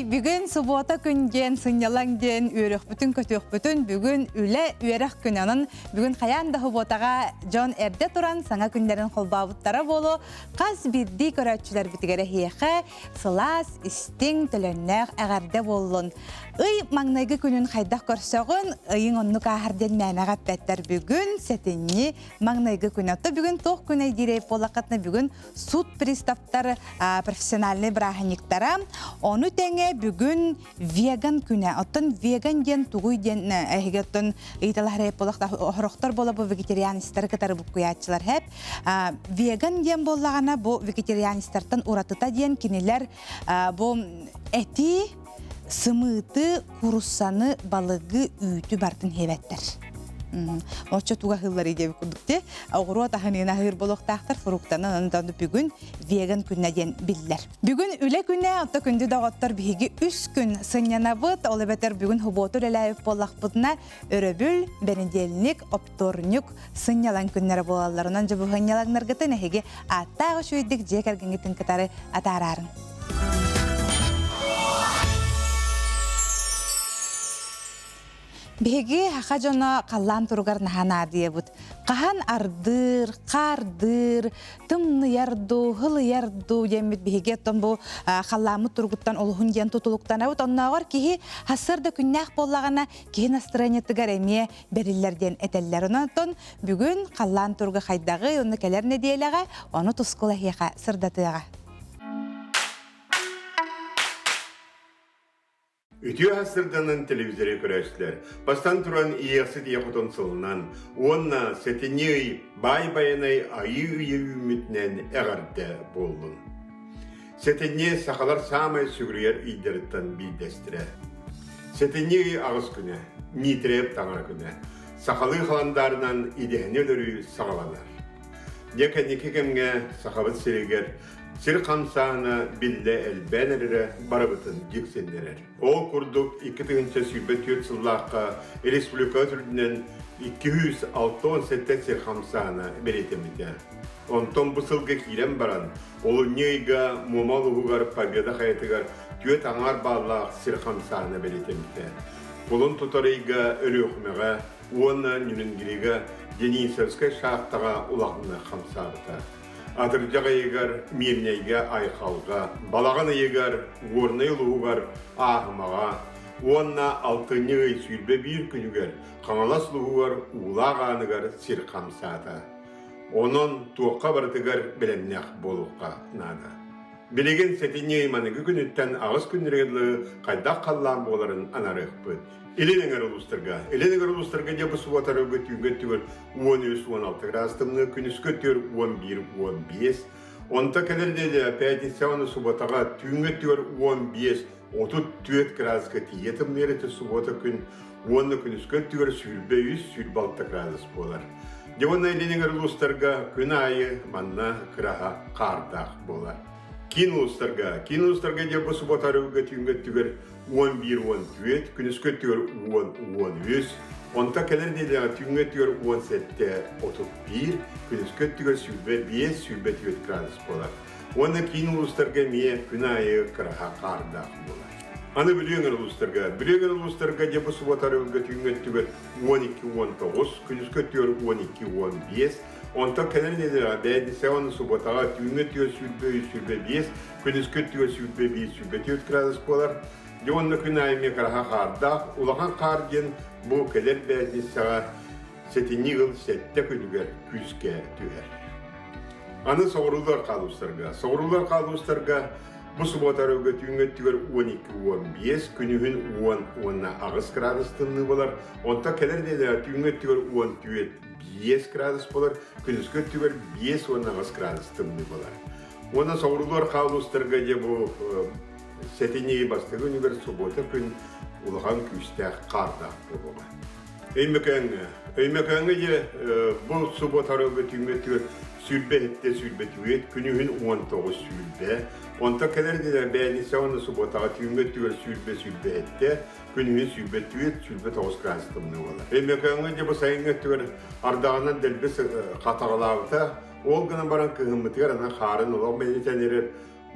Бүгүн субуота күн диэн, сынньалаҥ диэн үөрүөхпүтүн, көтүөхпүтүн бүгүн үлэ, үөрэх күнэ. Онон бүгүн хайаан да субуотаҕа дьон эрдэ туран саҥа күннэрин холбообуттара буолуо. Хас биирдии көрөөччүлэрбитигэр эһиэхэ сылаас, истиҥ, төлөннөөх эҕэрдэ буоллун. Ый маҥнайгы күнүн хайдах көрсөҕүн, ыйыҥ оннук ааһар диэн мээнэҕэ эппэттэр. Бүгүн сэтинньи маҥнайгы күнэ. Отто бүгүн туох күнэй диирэй буоллаххытына бүгүн суд приставтар профессиональнай бырааһынньыктара. Ону тэҥэ бүгүн веган күнэ. Оттон веган диэн тугуй диэн эһиги оттон ыйыталаһар буоллахтар буола бу вегетарианистары кытары буккуйааччылар хэп. Веган диэн буоллаҕына бу вегетарианистартан уратыта диэн кинилэр бу эти сымыыты, куруссаны, балыгы, үүтү бартын хиэбэттэр. Оччо туга аһыыллар диэбит курдук те оҕуруот аһыныын аһыыр буолуохтаахтар фруктаны онон бүгүн веган күнэ диэн биллэр. Бүгүн үлэ күнэ, онто күндү доҕоттор биһиги үс күн сынньанабыт, ол эбэтэр бүгүн субуоту үлэлээбит буоллахпытына өрөбүл, бэнидиэлник, оптуорунньук сынньалаҥ күннэрэ буолаллар. Онон дьэ бу сынньалаҥнаргытын эһиги ааттаах үчүгэйдик дьиэ кэргэҥҥитин кытары атаараарыҥ. Биһиги саха дьоно халлаан туругар наһаа наадыйабыт. Хаһан ардыыр, хаардыыр, тымныйар дуу, һылыйар дуу диэммит биһиги оттон бу халлааммыт туругуттан олуһун диэн тутулуктанабыт. Оннооҕор киһи сарсыарда күннээх буоллаҕына киһи настроениетыгар эмиэ бэриллэр диэн этэллэр. Онон бүгүн халлаан туруга хайдаҕый, онно кэлэр нэдиэлэҕэ ону тускул эһиэхэ сырдатыаҕа. Үтүө сырданан телевизоры көрөөччүлэр бастан туран Иэхсит ийэ хотун сылынан уонна сэтинньи ый баай байанай айыы ыйы үүммүтүнэн эҕэрдэ буоллун. Сэтинньи сахалар саамай сүгүрүйэр ыйдарыттан биирдэстэрэ. Сэтинньи ый аҕыс күнэ, Миитирэйэп таҥара күнэ, сахалыы халандаарынан идэһэни өлөрүү саҕаланар. Дьэ кэнники кэмҥэ Сахабыт сиригэр сир хамсааһына биллэ элбээн эрэрэ барыбытын дьиксиннэрэр. Ол курдук 2024 сыллаахха республика үрдүнэн 267 сир хамсааһына бэлиэтэммитэ. Онтон бу сылга киирэн баран, олунньу ыйга Муома улууһугар Победа хайатыгар түөрт аҥаар бааллаах сир хамсааһына бэлиэтэммитэ. Кулун тутар ыйга Өлүөхүмэҕэ уонна Нюрингрига Денисовскай шахтаҕа улаханнык хамсаабыта. Атырдьах ыйыгар Мирнэйгэ Айхалга, балаҕан ыйыгар Горнай улууһугар Ааһымаҕа уонна алтынньы ый 21 күнүгэр Хаҥалас улууһугар Уулаах Ааныгар сир хамсаата. Онон туохха барытыгар бэлэмнээх буолуохха наада. Билигин сэтинньи ый маныгы күнүттэн аҕыс күннэригэр дылы хайдах халлаан буоларын анарыахпыт. Илин эҥэр улуустарга. Илин эҥэр улуустарга дьэ бу субуотарга түүҥҥү өттүгэр 13-16 градус тымныы, күнүскү өттүгэр 11-15. Онто кэлэр нэдиэлэ пятница уонна субуотаҕа түүҥҥү өттүгэр 15-34 градуска тиийэ тымныйар этэ субуота күн уонна күнүскү өттүгэр 23-26 градус буолар. Дьэ уонна илин эҥэр улуустарга күн аайы манна кыраһа хаардаах буолар. Киин улуустарга, киин улуустарга дьэ бу субуота арыгыга түүҥҥү өттүгэр 11-14, күнүскү өттүгэр 10-13, онтон кэлэр нэдиэлэҕэ түүҥҥү өттүгэр 17-31, күнүскү өттүгэр 25-24 градус буолар. Уонна киин улуустарга эмиэ күн аайы кыраһа хаардаах буолар. Аны Бүлүү эҥэр улуустарга. Бүлүү эҥэр улуустарга дьэ бу субуота арыгыга түүҥҥү өттүгэр 12-19, күнүскү өттүгэр 12-15, онтон кэлэр нэдиэлэҕэ бээтинсэҕэ уонна субуотаҕа түүҥҥү өттүгэр 23-25, күнүскү өттүгэр 21-24 градус буолар. Дьэ уонна күн аайы эмиэ кыраһа хаардаах. Улахан хаар диэн бу кэлэр бээтинсэҕэ сэтинньи ыл сэттэ күнүгэр күүскэ түһэр. Аны соҕуруулар хаалуустарга. Соҕуруулар хаалуустарга бу субуота өрөбүлгэ түүҥҥү өттүгэр 12-15, күнүһүн 10 уонна 8 градус тымныы буолар. Онтон кэлэр нэдиэлэҕэ түүҥҥү өттүгэр 14-5 градус буолар, күнүскү өттүгэр 5 уонна 8 градус тымныы буолар. Уонна соҕуруулар хаалуустарга дьэ бу сэтинньи бастакы күнүгэр субуота күн улахан күүстээх хаардаах буолуоҕа. Өймөкөөҥҥө. Өймөкөөҥҥө дьэ бу субуота арыгы түүҥҥү өттүгэр 27 сүүрбэ күнүһүн 19 сүүрбэ. Онтон кэлэр нэдиэлэ бээтинсэ уонна субуотаҕа түүҥҥү өттүгэр 20 27, күнүһүн 24 29 градус тымныы буолар. Өймөкөөҥҥө дьэ бу сайыҥҥы өттүгэр ардаҕынан дэлби хатаҕалаабыта. Ол гынан баран кыһыммытыгар аны хаарын олох бэлиэтэн эрэр.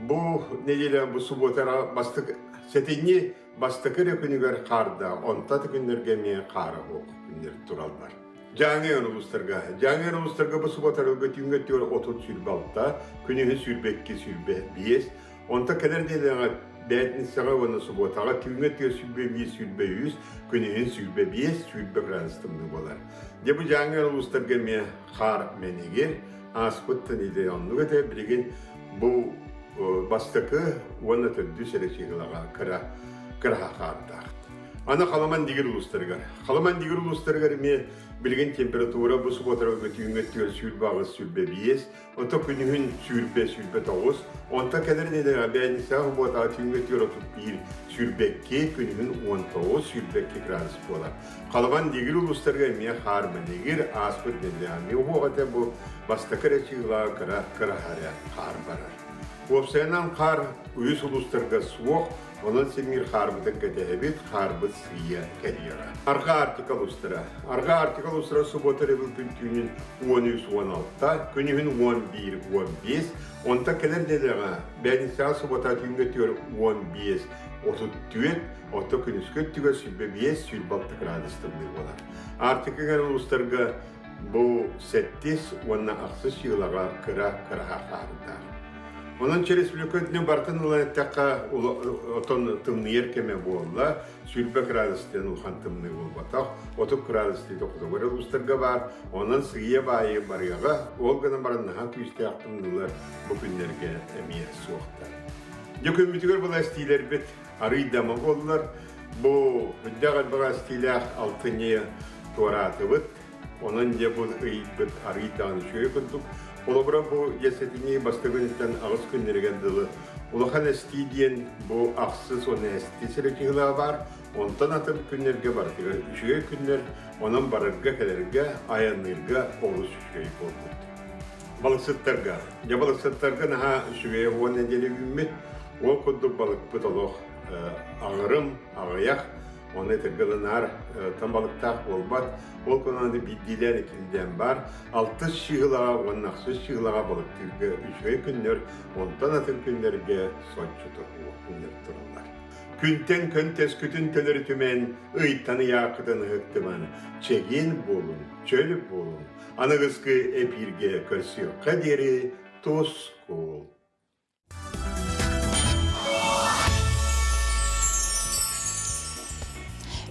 Бу нэдиэлэ бу субуота бастык Сэтинньи бастакы эрэ күнүгэр хаардаах, онто аты күннэргэ эмиэ хаара суох күннэр тураллар. Дьааҥы улуустарга. Дьааҥы улуустарга бу субуотарылга түүҥҥэ өттүгэр 30-26, күнүһүн 22-25, онто кэлэр нэдиэлэҕэ бээтинсэҕэ уонна субуотаҕа түүҥҥэ өттүгэр 21-23, күнүһүн 25-20 градус тымныы буолар. Дьэ бу Дьааҥы улуустарга эмиэ хаар мэнигир, ааспыт тыныйда оннук этэ, билигин бу бастакы уонна төрдүс эрэ чыыһылаҕа кыра кыраһа хаардаах. Аны Халаман Дигир улуустарыгар. Халаман Дигир улуустарыгар эмиэ билигин температура бу субуотарга түүҥҥэ өттүгэр 28, 25, ото күнүһүн 20, 29, онтон кэлэр нэдиэлэҕэ бээнньистээх субуотаҕа түүҥҥэ өттүгэр 31, 22, күнүһүн 19, 22 градус буолар. Халабан Дигир улуустарыгар эмиэ хаар мэнигир, ааспыт нэдиэлэҕэ эмиэ уһуох этэ бу бастакы эрэ чыылаҕа кыра кыраһа эрэ хаар барар. Уопсайынан хаар үс улуустарга суох, онон симмир хаарбытын кэтэһэбит, хаарбыт сыыйа кэлиэҕэ. Арҕаа Арктика улуустара. Арҕаа Арктика улуустара субуота өрөбүл күн түүнүн 13-16, күнүһүн 11-15, онтон кэлэр нэдиэлэҕэ бээтинсэҕэ субуота түүҥҥэ өттүгэр 15-34, оттон күнүскү өттүгэр 25-26 градус тымныы буолар. Арктика улуустарга бу сэттис уонна ахсыс дьыалаҕа кыра кыраһа хаардаах. Онон республика үрдүнэн барытын ылан эттэххэ, отон тымныйар кэмэ буолла. 20 градус диэн улахан тымныы буолбатах. 30 градус диэки хотугу улуустарга баар. Онон сыыйа баайы барыаҕа. Ол гынан баран наһаа күүстээх тымныылар бу күннэргэ эмиэ суохтар. Дьэ күммүтүгэр быластиилэрбит арыый да буоллар. Бу үрдээх элбэх эстиилээх алтынньы туораатыбыт. Онон дьэ бу ыйбыт арыый даҕаны үчүгэй курдук. Холобура бу дьэ сэтинньи бастакы күнүттэн аҕыс күннэригэр дылы улахан эстии диэн бу ахсыс уонна эстии сэрэтиһилэҕэ баар. Онтон атын күннэргэ барытыгар үчүгэй күннэр, онон барарга-кэлэргэ, айанныырга олус үчүгэй буолбут. Балыксыттарга. Дьэ балыксыттарга наһаа үчүгэй уон нэдиэлэ үүммүт. Ол курдук балыкпыт олох аҕырым, аҕыйах, Оны этэргэ наар балыктаах буолбат. Ол кунаны биирдиилээн иккилээн баар. Алтыс чыыһылаҕа уонна ахсыс чыыһылаҕа балыктыырга үчүгэй күннэр, онтон атын күннэргэ соччото суох күннэр тураллар. Күнтэн күн төскүтүн төлөрүтүмэн, ыйтан ыйааккытын ыһыктыман, чэгиэн буолун, чөл буолун. Аныгыскы эпииргэ көрсүөххэ диэри тускул.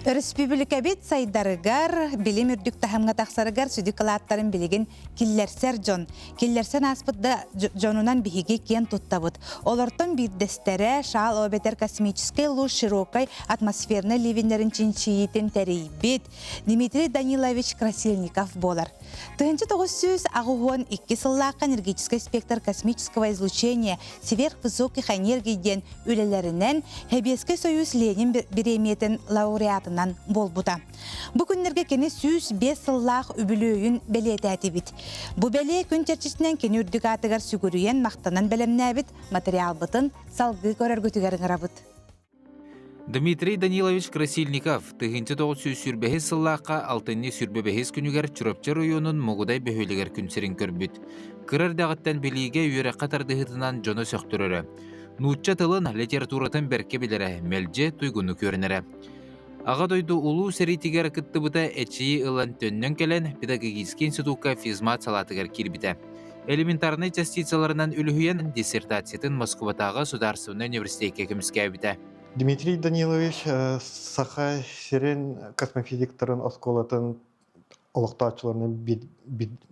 Өрөспүүбүлүкэбит сайдарыгар, билим үрдүк таһымҥа тахсарыгар сүдү кылааттарын билигин киллэрсэр дьон. Киллэрсэн ааспыт да дьонунан биһиги киэн туттабыт. Олортон биирдэстэрэ Шал эбэтэр космическай луч широкой атмосфернай ливеннэрин чинчийиитин тэрийбит Дмитрий Данилович Красильников буолар. 1982 сыллаахха энергетический спектр космического излучения сверхвысоких энергий диэн үлэлэринэн Сэбиэскэй Союз Ленин бириэмийэтин лауреатынан буолбута. Бу күннэргэ кини 105 сыллаах үбүлүөйүн бэлиэтээтибит. Бу бэлиэ күн чэрчитинэн кини үрдүк аатыгар сүгүрүйэн махтанан бэлэмнээбит материалбытын салгыы көрөргүтүгэр ыҥырабыт. Дмитрий Данилович Красильников 1925 сыллаахха алтынньы 25 күнүгэр Чурапчы оройуонун Мугудай бөһүөлэгэр күн сирин көрбүт. Кыра эрдэҕиттэн билиигэ үөрэххэ тардыһыытынан дьону сөхтөрөрө. Нуучча тылын, литературатын бэркэ билэрэ, мэлдьи туйгуннук үөрэнэрэ. Аҕа дойду Улуу сэриитигэр кыттыбыта эчийии ылан төннөн кэлэн педагогическай институкка физмат салаатыгар киирбитэ. Элементарнай частицаларынан үлүһүйэн диссертациятын Москватааҕы судаарыстыбаннай университекка көмүскээбитэ. Дмитрий Данилович Саха сирин космофизиктарын оскуолатын олохтооччуларынан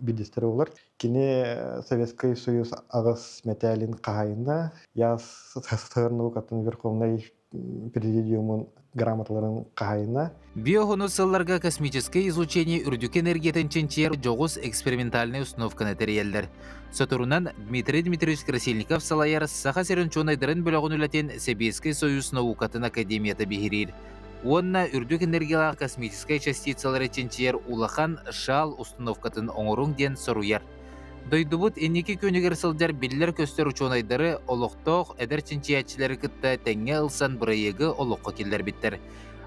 биирдэстэрэ буолар. Кини Советскай Союз аҕыс мэтээлин хаһаайына, ЯС СССР наукатын Верховнай президиумун грамоталарын хаһаайына. Биоһуну сылларга космическое излучение үрдүк энергиятын чинчийэр дьоҕус экспериментальнай установканы тэрийэллэр. Соторунан Дмитрий Дмитриевич Красильников салайар Саха сирин учуонайдарын бөлөҕүн үлэтин Сэбиэскэй Союз наукатын академията биһириир уонна үрдүк энергиялаах космическай частицалары чинчийэр улахан шал установкатын оҥоруҥ диэн соруйар. Дойдубут инники күөнүгэр сылдьар биллэр-көстөр учуонайдары олохтоох эдэр чинчийээччилэри кытта тэҥҥэ ылсан бырайыагы олоххо киллэрбиттэр.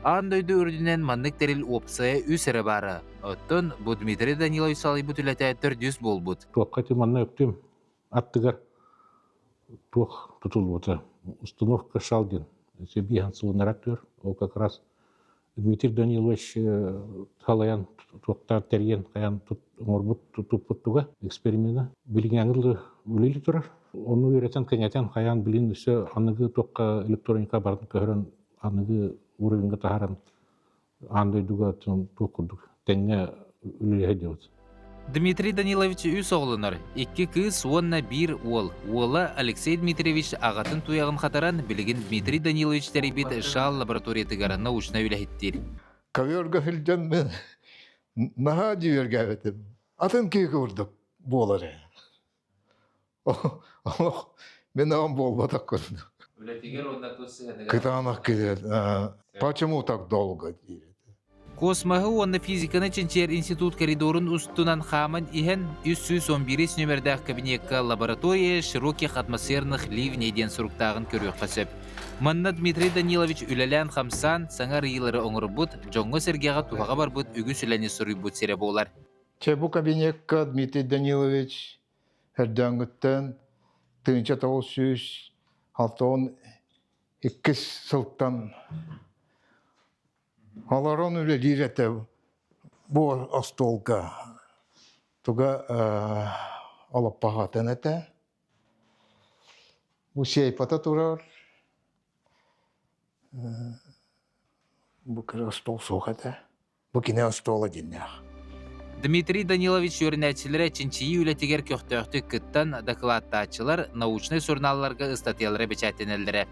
Аан дойду үрдүнэн маннык тэрил уопсайа үс эрэ баара. Оттон бу Дмитрий Данилович салайбыт үлэтэ төрдүс буолбут. Туохха ити манна өктүм аттыгар туох тутуллубута. Установка шал диэн. Сергей сылынарак түөр. Ол как раз Дмитрий Данилович салайан туохтаан тэрийэн хайан оҥорбут туппуттуга эксперимена билиҥҥээҥи дылы үлэлии турар. Ону үөрэтэн кэҥэтэн хайаан билин өссө аныгы туохха электроника барытын көһөрөн аныгы уровеньга таһааран аан дойдуга туох курдук тэҥҥэ үлэлэһэ диэбит. Дмитрий Данилович үс оҕолонор, икки кыыс уонна биир уол. Уола Алексей Дмитриевич аҕатын туйаҕын хатаран, билигин Дмитрий Данилович тэрийбит ШАЛ лабораториятыгар научнай үлэһиттиир. Ковёрга сылдьан мен наһаа дьиэргээбитим. Атын киһи курдук буолар ээ. Олох мен аҕам буолбатах курдук. Үлэтигэр уонна тус сыһыаныгар Кытаанах киһи почему так долго диир. Космоһы уонна физиканы чинчийэр институт коридорун устунан хааман иһэн 311 нүөмэрдээх кабинекка лаборатория широких атмосферных ливней диэн суруктааҕын көрүөххэ сөп. Манна Дмитрий Данилович үлэлээн-хамсаан, саҥа арыйыылары оҥорбут, дьоҥҥо-сэргэҕэ туһаҕа барбыт үгүс үлэни суруйбут сирэ буолар. Чэ, бу кабинекка Дмитрий Данилович Өрдөөҥҥүттэн 1962 сылтан олорон үлэлиир этэ бу остуолга туга олоппоһоотон этэ. Бу сейфата турар бу кыра остуол суох этэ. Бу кини остуола дьиннээх. Дмитрий Данилович үөрэнээччилэрэ чинчийии үлэтигэр көхтөөхтүк кыттан, дакылааттааччылар научнай сурунаалларга ыстатыйалара бэчээттэнэллэрэ.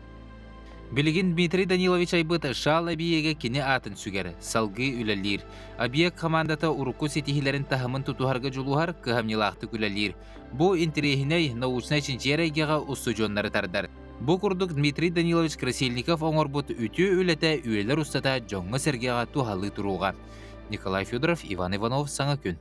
Билигин Дмитрий Данилович айбыт Шал эбийиэгэ кини аатын сүгэр, салгыы үлэлиир. Объект хамаандата урукку ситиһиилэрин таһымын тутуһарга дьулуһар, кыһамньылаахтык үлэлиир. Бу интэриэһинэй научнай чинчийэр эйгэҕэ устудьуоннары тардар. Бу курдук Дмитрий Данилович Красильников оҥорбут үтүө үлэтэ үйэлэр устата дьоҥҥо-сэргэҕэ туһалыы туруоҕа. Николай Федоров, Иван Иванов, Саҥа күн.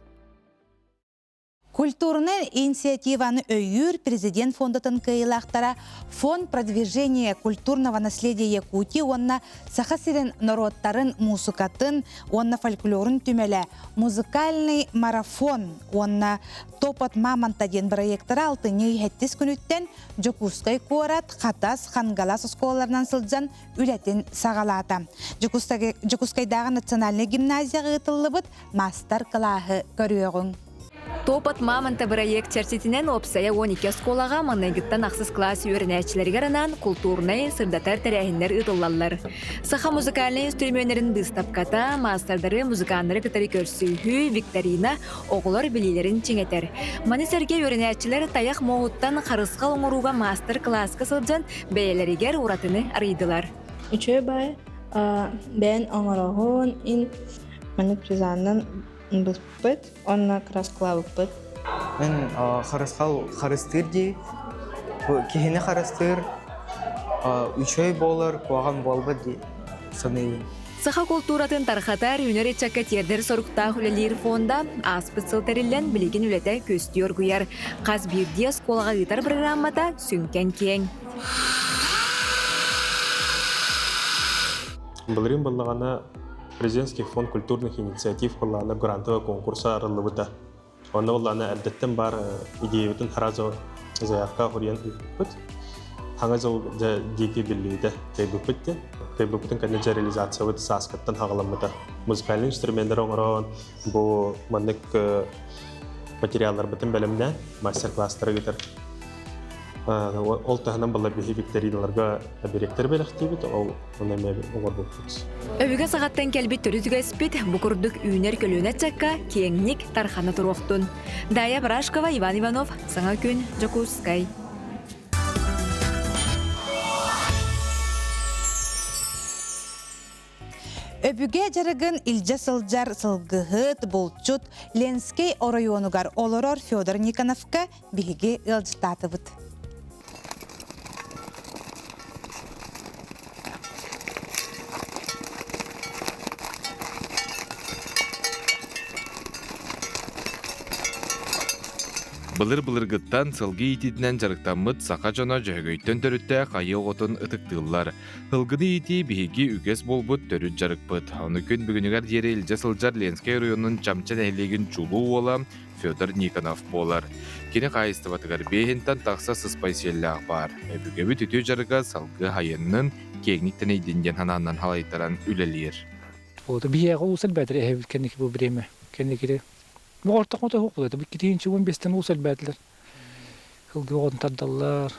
Культурнай инициативаны өйүүр президент фондатын кыайыылаахтара Фонд продвижения культурного наследия Якутии уонна Саха сирин норуоттарын муусукатын уонна фольклорун түмэлэ музыкальный марафон уонна Топот мамонта диэн бырайыактара алтынньы сэттис күнүттэн Дьокуускай куорат Хатас, Хангалас оскуолаларынан сылдьан үлэтин саҕалаата. Дьокуускайдааҕы национальнай гимназияҕа ыытыллыбыт маастар-кылааһы көрүөҕүҥ. Топот мамонта бырайыак чэрчитинэн уопсайа 12 оскуолаҕа маҥнайгыттан ахсыс кылаас үөрэнээччилэригэр анаан култуурунай, сырдатар тэрээһиннэр ыытыллаллар. Саха музыкальнай үстүрүмүөннэрин быыстапката, маастардары, музыканнары кытары көрсүһүү, викторина, оҕолор билиилэрин чиҥэтэр. Маны сэргэ үөрэнээччилэр тайах муоһуттан харысхал оҥорууга маастар-кылааска сылдьан бэйэлэригэр уратыны арыйдылар. Үчүгэй баай бэйэн оҥороһун ин маннык призаннан быспыт уонна краскалаабыппыт. Мин харысхал харыстыыр дии. Киһини харыстыыр үчүгэй буолар, куһаҕан буолбат дии саныыбын. Саха култууратын тарҕатар, үүнэр ыччакка тиэрдэр соруктаах үлэлиир фонда ааспыт сыл тэриллэн билигин үлэтэ күөстүү оргуйар. Хас биирдии оскуолаҕа ыытар программата сүҥкэн киэҥ. Былырыын буоллаҕына Президентский фонд культурных инициатив буоллаҕына грантовый конкурса арыллыбыта. Онно буоллаҕына эрдэттэн баар идеябытын сразу заявка суруйан ыыппыппыт. Хаҥа дьыл дьэ диэки биллибитэ кыайбыппыт диэн. Кыайбыппытын кэннэ дьэ реализациябыт сааскыттан хаҕаламмыта. Музыкальный инструменнары оҥорон бу маннык материалларбытын бэлэмнээн мастер-класстары ыытар Ол таһынан балар биһи викториналарга оберегтэр бэлэхтиибит, ол ону эмиэ оҥорбуппут. Өбүгэ саҕаттан кэлбит төрүт үгэспит бу курдук үүнэр көлүөнэ ыччакка киэҥник тархана туруохтун. Дая Барашкова, Иван Иванов, Саҥа күн, Дьокуускай. Өбүгэ дьарыгын илдьэ сылдьар сылгыһыт, булчут Ленскэй оройуонугар олорор Федор Никоновка биһиги ыалдьыттаатыбыт. Былыр-былыргыттан сылгы иитиитинэн дьарыктаммыт саха дьоно Дьөһөгөйтөн төрүттээх айыы оҕотун ытыктыыллар. Сылгыны иитии биһиги үгэс буолбут төрүт дьарыкпыт. Ону күн бүгүнүгэр диэри илдьэ сылдьар Ленскэй оройуонун Чамча нэһилиэгин чулуу уола Федор Никонов буолар. Кини хаһаайыстыбатыгар биэһинтэн тахса сыспай сиэллээх баар. Өбүгэбит үтүө дьарыга салгыы айаннын, киэҥник тэнийдин диэн санаанан халайтаран үлэлиир. Вот биһиэхэ уус элбээтэр эһэбит кэнники бу время кэнникири Оҕортохмото суох буолуо. Китиинчи 15-тэн уус элбээтилэр. Сылгы оҕотун тардаллар.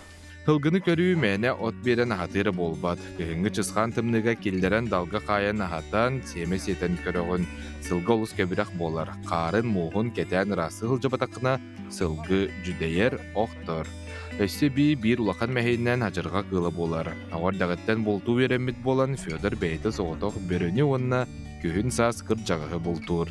Сылгыны көрүү мээнэ от биэрэн аһатыыра буолбат. Кыһыҥҥы чысхаан тымныыга киллэрэн далга хаайан аһатан, сиэмэ сиэтэн көрөҕүн. Сылгы олус кэбирэх буолар. Хаарын, мууһун кэтээн ыраастыы сылдьыбатаххына, сылгы дьүдэйэр, охтор. Өссө эбии биир улахан мэһэйинэн адьырҕа кыыла буолар. Оҕо эрдэҕиттэн бултуу үөрэммит буолан, Федор бэйэтэ соҕотох бөрөнү уонна күһүн-саас кырдьаҕаһы бултуур.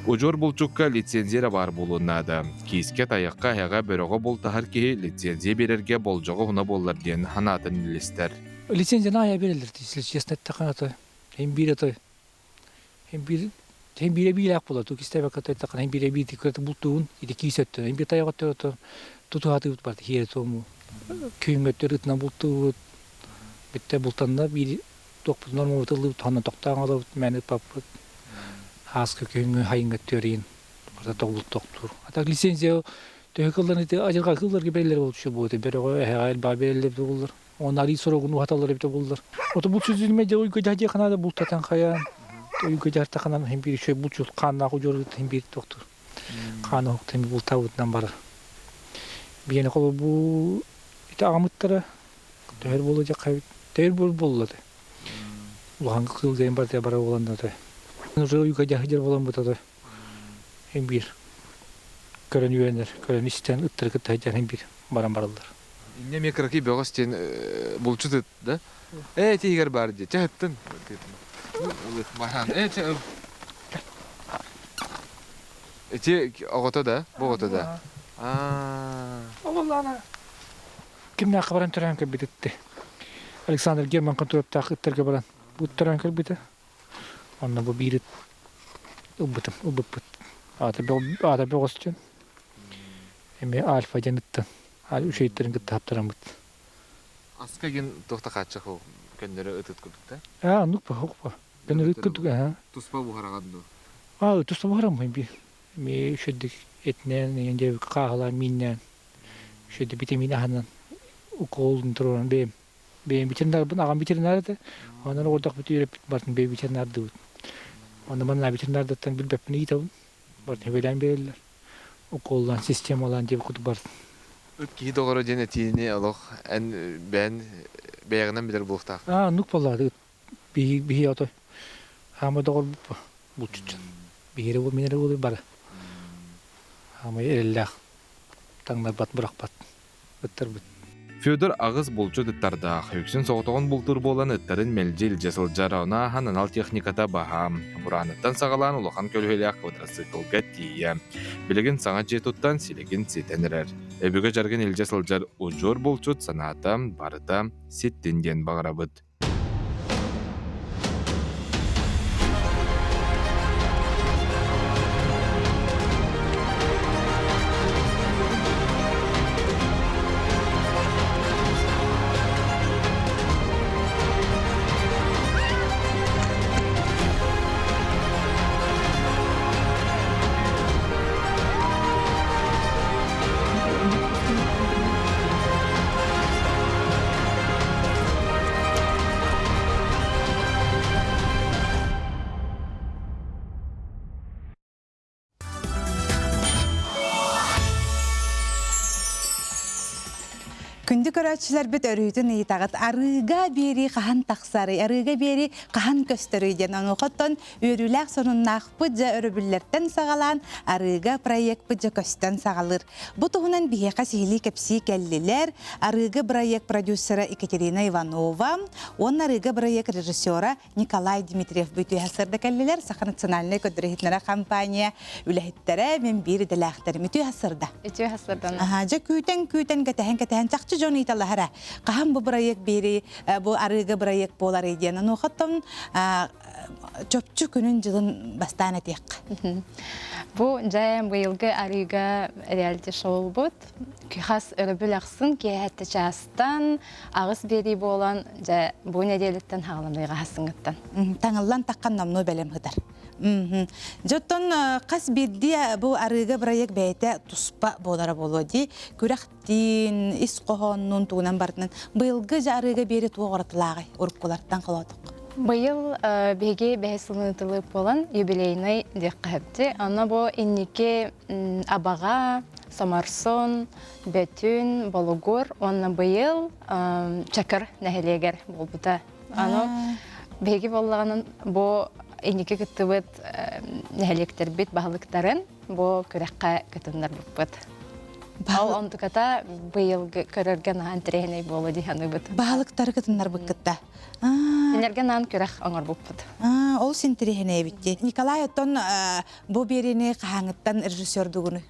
Удьуор булчукка лицензия эрэ баар буолуон наада. Киискэ, тайахха, эһэҕэ, бөрөҕө бултаһар киһи лицензия биэрэргэ болдьоҕо уһуна буоллар диэн санаатын үллэстэр. Лицензияны аайа биэрэллэр, если честно эттэххэ, это им биир это им биир им биирэ биилээх буолар, тук истээбэккэ эттэххэ, им биирэ биир бултуун ити киис өттүн, им биир тайах өттүн тутуһатыыбыт бар хиэри туому күһүҥҥү өттүгэр ытынан бултуубут, бүттэ бултанна биир туохпутунан ыллыбыт туһанан тохтоон олорбут мээнэ ыппаппыт ааска күһүҥҥү хайыҥҥа түөрийин барыта тоҕулут тохтуур а так лицензия төһө кыллан ити адьырҕа кылларга бэриллэр буолчу буолуо бөрөҕө эһэҕэ элбэҕи бэриллэр эбитэ буоллар уонна арыы сорогун уһаталлар эбитэ буоллар ото булчут дьэ уйга дьаһдьа ханаада бултатан хайаан уйга дьаһартаханан иһин биир үчүгэй булчут хааннаах удьуор иһин биир тохтуур хаан оһуктан бултаабытынан барар биэни холобу ити аҕамыттара Төһөр буолуо диэххэ төһөр буол буолла да. Улахан кыыл диэн барыта бара буолан да Уже уйга дьаһыдьар буолан бутата биир көрөн үөрэнэр, көрөн истэн ыттары кытта сылдьан биир баран бараллар. Инньэ эмиэ кыракый бөҕөс диэн булчут ыт да? Ээ тиһигэр баар дии. Чэ ыттын. Баран. Ээ чэ Ити оҕото да? Бу оҕото да? Аа. Ололана. Кимнээххэ баран төрөөн кэлбит ытты. Александр Герман контураптаах ыттарга баран бу төрөөн кэлбитэ. Онно бу биир ыт ылбытым, ылбыппыт. Аата аата бөҕөс диэн. Эмиэ Альфа диэн ыттан. Үчүгэйдэрин кытта хаптараммыт. Аска гин туохта хааччах ол көннөрү ытыт курдук да? Аа, оннук ба, хоқ ба. Көннөрү ыт курдук, аа. Туспа буһараҕын дуу? Аа, туспа буһараммын би. Эмиэ үчүгэйдик этинэн, эҥин хааһылаан, мииннээн Үчүгэй витамин аһынан уколун туруоран бэйэм бэйэм ветеринарбын аҕам ветеринар этэ. Онон оҕордохпут үөрэппит бартын бэйэ ветеринардыыбыт. Онно манна ветеринардаттан билбэппин ыйытабын. Бартын үбэлээн биэрэллэр. Уколлаан, системалаан диэбит курдук бартын. Ыт киһи доҕоро диэн этиини олох эн бэйэн бэйэҕинэн билэр буолуохтаах. Аа, оннук буоллаҕа ыт биһи биһи отой хаама доҕорбут булчут биһири мин эрэ буолуй бары. Хаамай эрэллээх таҥнарбат, бырахпат ыттарбыт. Федор аҕыс булчут ыттардаах, үксүн соҕотоҕун бултуур буолан ыттарын мэлдьи илдьэ сылдьар, ону ааһан анал техниката баһаам. Бурааныттан саҕалаан улахан көлүөһэлээх квадроциклга тиийэ. Билигин саҥа дьиэ туттан силигин ситэн эрэр. Өбүгэ дьарыгын илдьэ сылдьар удьуор булчут санаата барыта ситтин диэн баҕарабыт. Күндү көрөөччүлэрбит өрүүтүн ыйытаҕыт арыыга биэрии хаһан тахсарый, арыыга биэрии хаһан көстөрүй диэн онуохаттан үөрүүлээх сонуннаахпыт дьэ өрөбүллэртэн саҕалаан арыыга проекпыт дьэ көстөн саҕалыыр. Бу туһунан биһиэхэ сиһилии кэпсии кэллилэр Арыыга бырайыак продюсера Екатерина Иванова уонна Арыыга бырайыак режиссера Николай Дмитриев бүтүһэ сырда кэллилэр. Саха национальнай көрдөрүһүтнэрэ компания үлэһиттэрэ мин биир идэлээхтэрим үтүө сырда. Үтүө сырдан. Аха, дьэ күүтэн күүтэн кэтэһэн кэтэһэн чахчы. дьон ыйыталаһара. Хаһан бу бырайыак биэри, бу арыыга бырайыак буоларый диэн. Онуохаттан чопчу күнүн-дьылын бастаан этиэххэ. Бу дьэ быйылгы арыыга реалити-шоубут хас өрөбүл ахсын киэһэтти чаастан аҕыс биэрии буолан дьэ бу нэдиэлэттэн хааланыыга хасыҥыттан. Таҥыллан таххан номнуо бэлэм сытар. Дьэ оттон хас биирдии бу арыыга бырайыак бэйэтэ туспа буолара буолуо дии. Күрэхтиин, ис хоһооннуун тугунан барытынан быйылгы дьэ арыыга биэри туох уратылааҕый уруккулартан холоотоххо? Быйыл биһиги бэһис сылын ытылыып буолан юбилейный диэххэ сөптү. Онно бу инники Абаҕа, Соморсун, Бөтүн, Болугур уонна быйыл Чакыр нэһилиэгэр буолбута. Аны биһиги буоллаҕынан бу инники кыттыбыт нэһилиэктэрбит баһылыктарын бу күрэххэ кытыннарбыппыт. Ол онтуката быйылгы көрөргө наһаа интэриэһинэй буолуо дии саныыбыт. Баһылыктары кытыннарбыккытта. Кинилэргэ наан күрэх оҥорбуппут. Ол интэриэһинэй эбит Николай оттон бу биэриини хаһааҥҥыттан режиссердугунуй?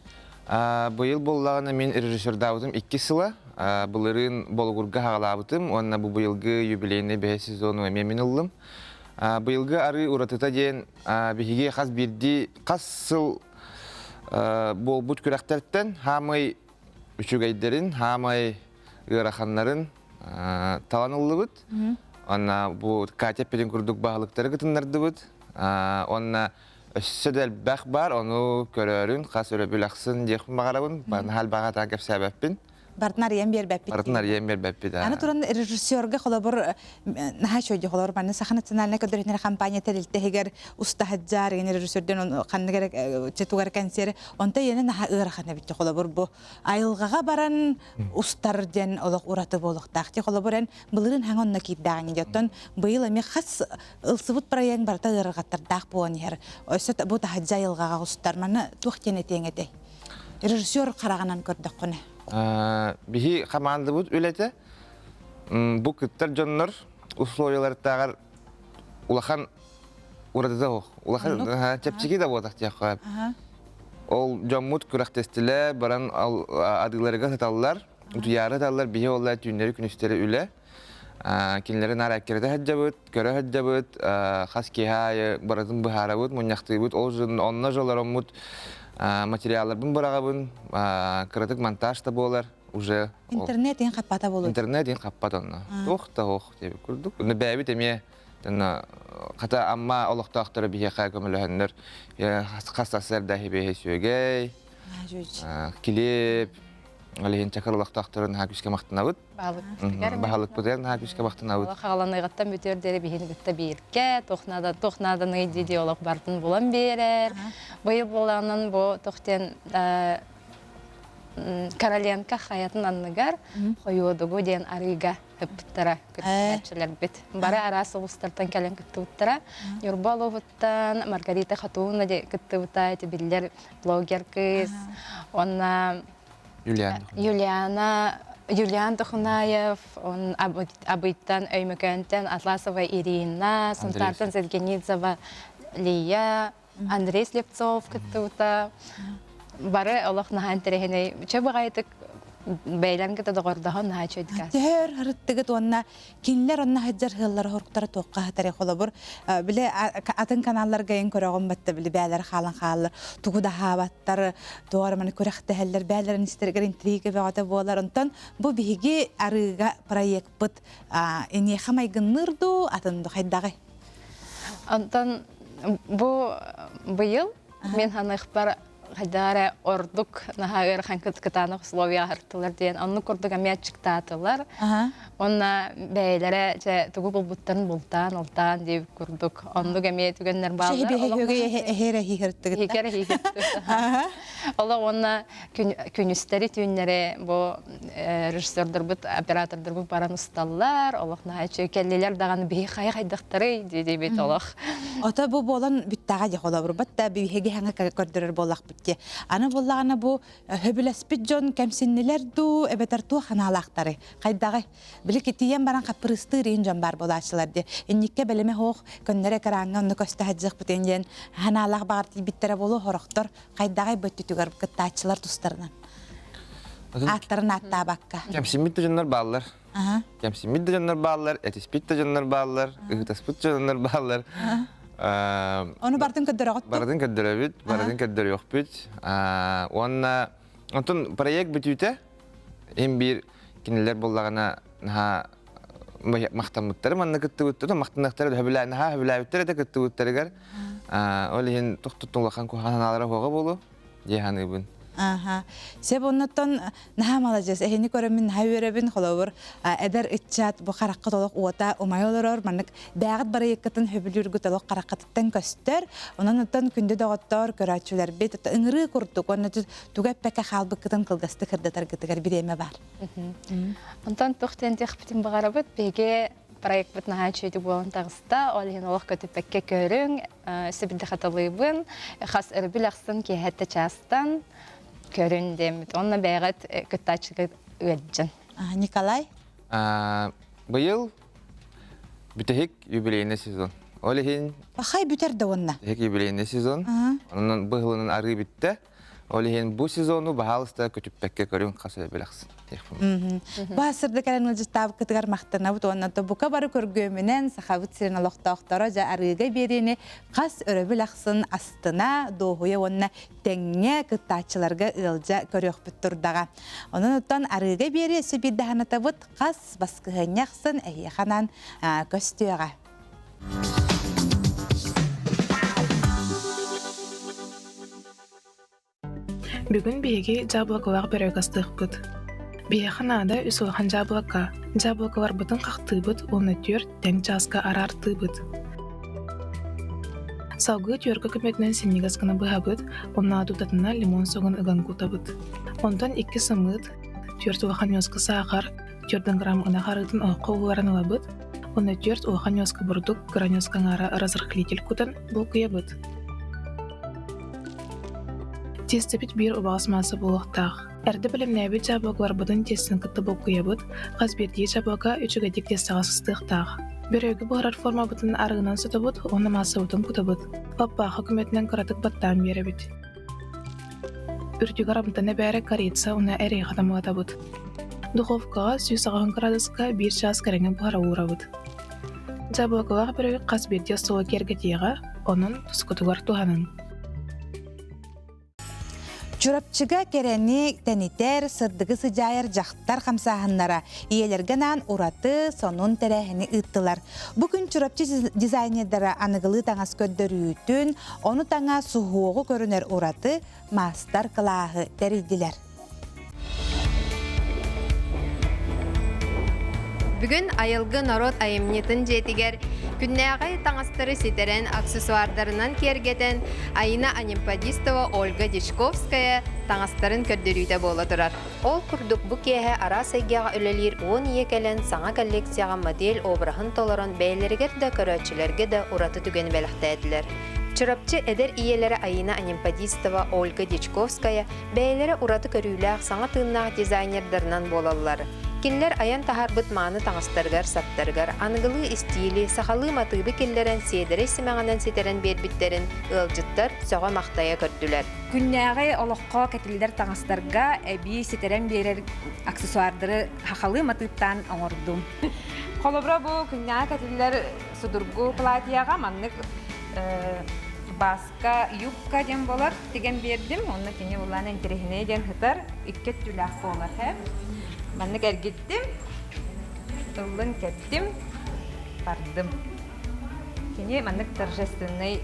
Быйыл буоллаҕына мин режиссердаабытым иккис сыла. Былырыын Болугурга хаҕалаабытым уонна бу быйылгы юбилейный бэһис сезону эмиэ мин ыллым. Быйылгы арыы уратыта диэн биһиги хас биирдии хас сыл буолбут күрэхтэртэн хаамай үчүгэйдэрин, хаамай ыараханнарын талан ыллыбыт. Уонна бу Катя эппитин курдук баһылыктары кытыннардыбыт. Уонна Өссө да элбэх баар, ону көрөөрүн, хас өрөбүл ахсын диэхпин баҕарабын. Наһаа элбэҕи атаан кэпсээбэппин. Бартын арыйан биэрбэппит. Бартын арыйан биэрбэппит. Аны туран режиссерга холобур наһаа үчүгэй холобур манна Саха национальнай көрдөрүүтүнэр компания тэрилтэһигэр устаһаджаар деген режиссерден ханнык эрэ тугар кэнсиэри онто иэнэ наһаа ыарахан эбит холобур бу айылҕаҕа баран устар диэн олох ураты буолуохтаах. Ти холобур эн былырыын хаҥа онно киирдээҕиҥ дии. Оттон быйыл эмиэ хас ылсыбыт проект барыта ыарырҕаттардаах буолан иһэр. Өссө бу таһырдьа айылҕаҕа устар. Манна туох диэн этиэҥ этэй? Режиссер хараҕынан көрдөххүнэ. Биһи хамаандабыт үлэтэ бу кыттар дьоннор условияларытааҕар улахан уратыта суох. Улахан чэпчэки да буолтах диэххэ. Ол дьоммут күрэхтэстилэр, баран адыыларыга сыталлар, утуйаары сыталлар, биһи ол түүннэри күнүстэри үлэ. Кинилэри наар эккирэтэ сылдьабыт, көрө сылдьабыт, хас киэһэ аайы барытын быһаарабыт, мунньахтыыбыт. Ол онно жолороммут материалларбын быраҕабын, кыратык монтаж да буолар уже. Интернет иһин хаппата буолуо. Интернет иһин хаппат онно. Туох да суох диэбит курдук. Бэйэбит эмиэ хата Амма олохтоохторо биһиэхэ көмөлөһөннөр хас сарсыарда иһибиэһи сүөгэй, килиэп, ол иһин чакыр олохтоохторун наһаа күүскэ махтанабыт. Баһылыкпытыгар наһаа күүскэ махтанабыт. Хааланыгыттан бүтүөр диэри биһини кытта бииргэ туох наада туох нааданый дии олох бартын булан биэрэр. Быйыл буолаанан бу туох диэн Короленко хайатын анныгар Хойуодугу диэн арыыга ыппыттара кыттааччыларбыт. Бары араас улуустартан кэлэн кыттыбыттара. Ньурба улууһуттан Маргарита Хатуна кыттыбыта, ити биллэр блогер кыыс. Уонна Юлиан. Юлиана Юлиан Тохунаев, он Абыйтан Өймөкөөнтөн Атласова Ирина, Сунтаартан Зергенидзева Лия, Андрей Слепцов кыттыбыта. Бары олох наһаа интэриэһинэй. Чэ баҕайытык бэйэлэрин кытта доҕордоһон наһаа үчүгэйдик Төһөр ырыттыгыт уонна кинилэр онно сылдьар ыаллара хоруктара туохха сытарый холобур били атын каналларга эн көрөҕүн батта били бээлэр хаалан хааллар тугу да аһаабаттар туох эрэ маны күрэхтэһэллэр бээлэрин истэригэр интрига бөҕөтө буолар онтон бу биһиги арыыга проекпыт эниэхэ майгынныыр дуу атын дуу хайдаҕый Онтон бу быйыл мин ханыхпар хайдах эрэ ордук наһаа ыарахан кытаанах условия аһартылар диэн оннук курдук эмиэ аччыктаатылар. Уонна бэйэлэрэ дьэ тугу булбуттарын бултаан, алтаан диэбит курдук оннук эмиэ түгэннэр бааллар. Олох уонна күнүстэри түүннэри бу режиссердарбыт, оператордарбыт баран усталлар, олох наһаа үчүгэй кэллилэр даҕаны биһи хайа хайдахтарый диибит олох. Ото бу буолан бүттэҕэ дьэ холобурбат да биһиги хаҥа көрдөрөр буоллахпыт дии. Аны буоллаҕына бу хөбүлэспит дьон кэмсиннилэр дуу, эбэтэр туох ханаалаахтарый? Хайдаҕый? Били тиийэн баран хаппырыыстыыр иин дьон баар буолааччылар дии. Инникке бэлэмэ суох көннөрү экраҥҥа онно көстө сылдьыахпытын диэн ханаалаах баҕар тиийбиттэрэ буолуо сорохтор хайдаҕай бу өттүтүгэр кыттааччылар тустарынан. Ааттарын ааттаабакка. Кэмсиммит да дьоннор бааллар. Кэмсиммит да дьоннор бааллар, этиспит да дьоннор бааллар, ыһытаспыт дьоннор бааллар. Ону бартын көрдөрөҕүт? Барытын көрдөрөбүт, барытын көрдөрүөхпүт. Уонна онтон проект бүтүүтэ им биир кинилэр буоллаҕына наһаа махтаммыттары манна кыттыбыттар, махтаныахтара хөбүлээн наһаа хөбүлээбиттэр этэ кыттыбыттарыгар. Ол иһин тохтуттун улахан куһаҕан санаалара суоҕа буолуо. дии саныыбын. Аха. Сөп оннуттан наһаа маладьыас. Эһини көрөммүн наһаа үөрэбин. Холобур, эдэр ыччат бу харахха толох уота умайа олорор. Маннык бэйэҕит барыйыккытын хөбүлүүргүт олох хараххытыттан көстөр. Онон оттон күндү доҕоттоор, көрөөччүлэрбит ыҥырыы курдук уонна тугу эппэккэ хаалбыккытын кылгастык кырдатаргытыгар бириэмэ баар. Онтон туох диэн диэхпитин баҕарабыт. Биһиги проекпыт наһаа үчүгэйдик буолан таҕыста. Ол иһин олох көтүппэккэ көрүҥ, сибирде хатылыыбын. Хас өрөбүл ахсын киэһэтэ чаастан көрүн диэммит. Онно бэйэҕит кыттааччыга ыалдьын. Николай? Быйыл бүтэһик юбилейный сезон. Ол иһин... Пахай бүтэр да уонна? Бүтэһик юбилейный сезон. Онон быһылынан арыы бүттэ. Ол иһин бу сезону баһаалыста көтүппэккэ көрүҥ хас билэхсин. Бу сырдык кэлэн ыалдьыттаабыккытыгар махтанабыт уонна бука бары көргүөмүнэн Сахабыт сирин олохтоохторо дьэ арыыга биэриини хас өрөбүл ахсын астына, дуоһуйа уонна тэҥҥэ кыттааччыларга ыалдьа көрүөхпүт турдаҕа. Онон оттон арыыга биэри өссө биир даһанатабыт хас баскыһыанньа ахсын эһиэхэ анаан көстүөҕэ. Бүгүн биһиги дьаабылыкалаах бөрөгө астыахпыт. Биһиэхэ наада үс улахан дьаабылыка. Дьаабылыкаларбытын хахтыыбыт уонна түөрт тэҥ чааска араартыыбыт. Салгыы түөркэ көмөтүнэн синньигэс гына быһабыт, уонна тутатына лимон согун ыган кутабыт. Онтон икки сымыыт, түөрт улахан ньуоска саахар, түөрт грамм ынах арыытын оһоххо ууларан ылабыт, уонна түөрт улахан ньуоска бурдук кыра ньуоска аҥаара разрыхлитель кутан булкуйабыт. Тиэстэбит биир убаҕас маасса буолуохтаах. Эрдэ бэлэмнээбит дьаабылыкаларбытын тиэстэн кытта булкуйабыт, хас биирдии дьаабылыка үчүгэйдик тиэстэҕэ сыстыахтаах. Бүрүөгү буһарар формабытын арыынан сотобут уонна маассабытын кутабыт. Лаппаахы көмөтүнэн кыратык баттаан биэрэбит. Үрдүгэр амтан эбээри корица уонна эриэхэ таммалатабыт. Духовкаҕа 180 кыраадыска биир чаас кэриҥэ буһара уурабыт. Дьаабылыкалаах бүрүөг хас биирдии остуолу киэргэтиэҕэ, онон тускутугар туһаныҥ. Чурапчыга кэрэни тэнитэр, сырдыгы сыдьаайар дьахтар хамсааһыннара ийэлэргэ анаан ураты сонун тэрээһини ыыттылар. Бу күн Чурапчы дизайнердара аныгылыы таҥас көрдөрүүтүн, ону таҥа суһуоҕу көрүнэр ураты маастар-кылааһы тэрийдилэр. Бүгүн Айылгы норуот айымньытын дьиэтигэр күннээҕи таҥастары ситэрэн, аксессуардарынан киэргэтэн Айина Анемподистова, Ольга Дьячковская таҥастарын көрдөрүүтэ буола турар. Ол курдук бу киэһэ араас эйгэҕэ үлэлиир 10 ийэ кэлэн саҥа коллекцияҕа модель обраһын толорон бэйэлэригэр да көрөөччүлэргэ да ураты түгэни бэлэхтээтилэр. Чурапчы эдэр ийэлэрэ Айина Анемподистова, Ольга Дьячковская Бэйэлэрэ ураты көрүүлээх, саҥа тыыннаах дизайнердарынан буолаллар. Кинилэр айан таһаарбыт мааны таҥастарыгар-саптарыгар аныгылыы истиили, сахалыы матыыбы киллэрэн сиэдэрэй симэҕинэн ситэрэн биэрбиттэрин ыалдьыттар сөҕө-махтайа көрдүлэр. Күннээҕи олоххо кэтиллэр таҥастарга эбии ситэрэн биэрэр аксессуардары сахалыы матыыптаан оҥордум. Холобура, бу күннээҕи кэтиллэр судургу платьеҕа маннык бас юбка диэн буолар тигэн биэрдим онно кини улаан интэриэһинэй диэн сытар икки өттүлээх буолар һэ маннык эргиттим ыллын кэттим бардым кини маннык торжественный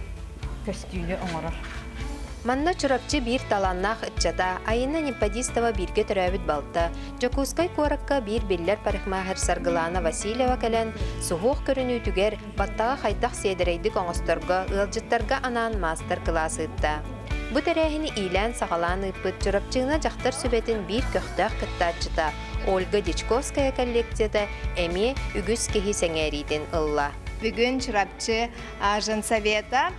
көстүүнү оҥорор. Манна Чурапчы биир талааннаах ыччата Айына Неподистова бииргэ төрөөбүт балта, Дьокуускай куоракка биир биллэр парикмахер Саргылаана Васильева кэлэн, суһуох көрүнүүтүгэр баттаҕы хайдах сиэдэрэйдик оҥосторго ыалдьыттарга анаан маастар-кылаас ыытта. Бу тэрээһини иилээн-саҕалаан ыыппыт Чурапчыына дьахтар сүбэтин биир көхтөөх кыттааччыта Ольга Дьячковская коллекцията эмиэ үгүс киһи сэҥээриитин ылла. Бүгүн Чурапчы женсовета.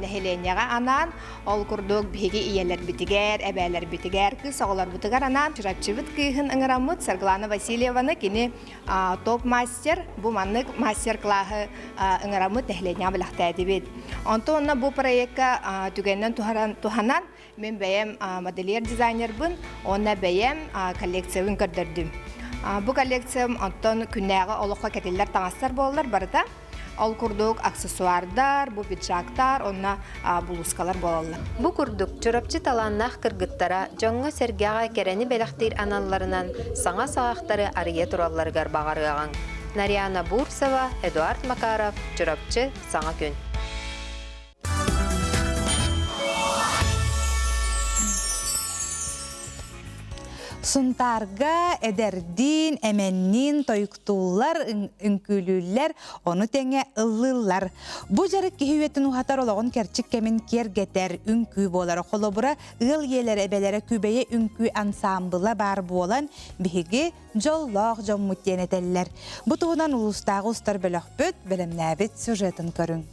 нэһилиэнньэҕэ анаан, ол курдук биһиги ийэлэрбитигэр, эбээлэрбитигэр, кыыс оҕолорбутугар анаан Чурапчыбыт кыыһын ыҥыраммыт Саргылана Васильеваны кини топ-мастер бу маннык мастер-классы ыҥыраммыт нэһилиэнньэҕэ бэлэхтээтибит. Онтон онно бу проекка түгэнинэн туһанан Мин бэйэм модельер-дизайнербын уонна бэйэм коллекциябын көрдөрдүм. Бу коллекциям оттон күннээҕи олоххо кэтиллэр таҥастар буолаллар барыта. Ол курдук аксессуардар, бу пиджактар уонна булуускалар буолаллар. Бу курдук Чурапчы талааннаах кыргыттара дьоҥҥо-сэргэҕэ кэрэни бэлэхтиир аналларынан саҥа саҕахтары арыйа туралларыгар баҕарыаҕыҥ. Нарьяна Бурцева, Эдуард Макаров, Чурапчы, Саҥа күн. Сунтаарга эдэрдиин, эмэнниин тойуктууллар, үҥкүүлүүллэр, ону тэҥэ ыллыыллар. Бу дьарык киһи үйэтин уһатар олоҕун кэрчик кэмин киэргэтэр үҥкүү буолара. Холобура, ыал ийэлэрэ, эбэлэрэ Күбэйэ үҥкүү ансаамбыла баар буолан, биһиги дьоллоох дьоммут диэн этэллэр. Бу туһунан улуустааҕы устар бөлөхпүт бэлэмнээбит сюжетын көрүҥ.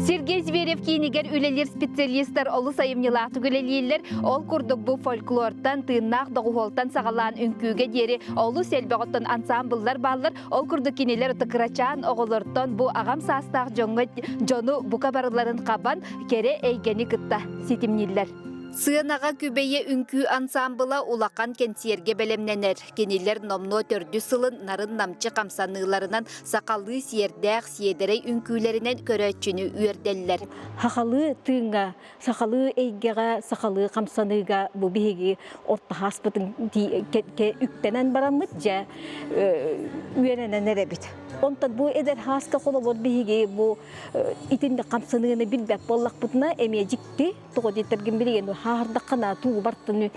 Сергей Зверев киинигэр үлэлиир специалистар олус айымньылаахтык үлэлииллэр. Ол курдук бу фольклортан, тыыннаах доҕуһуолтан саҕалаан үҥкүүгэ диэри олус элбэх оттон ансаамбыллар бааллар. Ол курдук кинилэр кырачаан оҕолортон бу аҕам саастаах дьоҥҥо дьону бука барыларын хабан кэрэ эйгэни кытта ситимнииллэр. Сыанаҕа Күбэйэ үҥкүү ансаамбыла улахан кэнсиэргэ бэлэмнэнэр. Кинилэр номнуо төрдүс сылын нарын-намчы хамсаныыларынан сахалыы сиэрдээх, сиэдэрэй үҥкүүлэринэн көрөөччүнү үөрдэллэр. Сахалыы тыыҥҥа, сахалыы эйгэҕэ, сахалыы хамсаныыга бу биһиги орто ааспытын үктэнэн бараммыт дьэ үөрэнэн эрэбит. Онтон бу эдэр хааска холобур биһиги бу итинник хамсаныыны билбэт буоллахпытына эмиэ дьикти тоҕо диэтэргин билигин хааһырдаххына туу бартын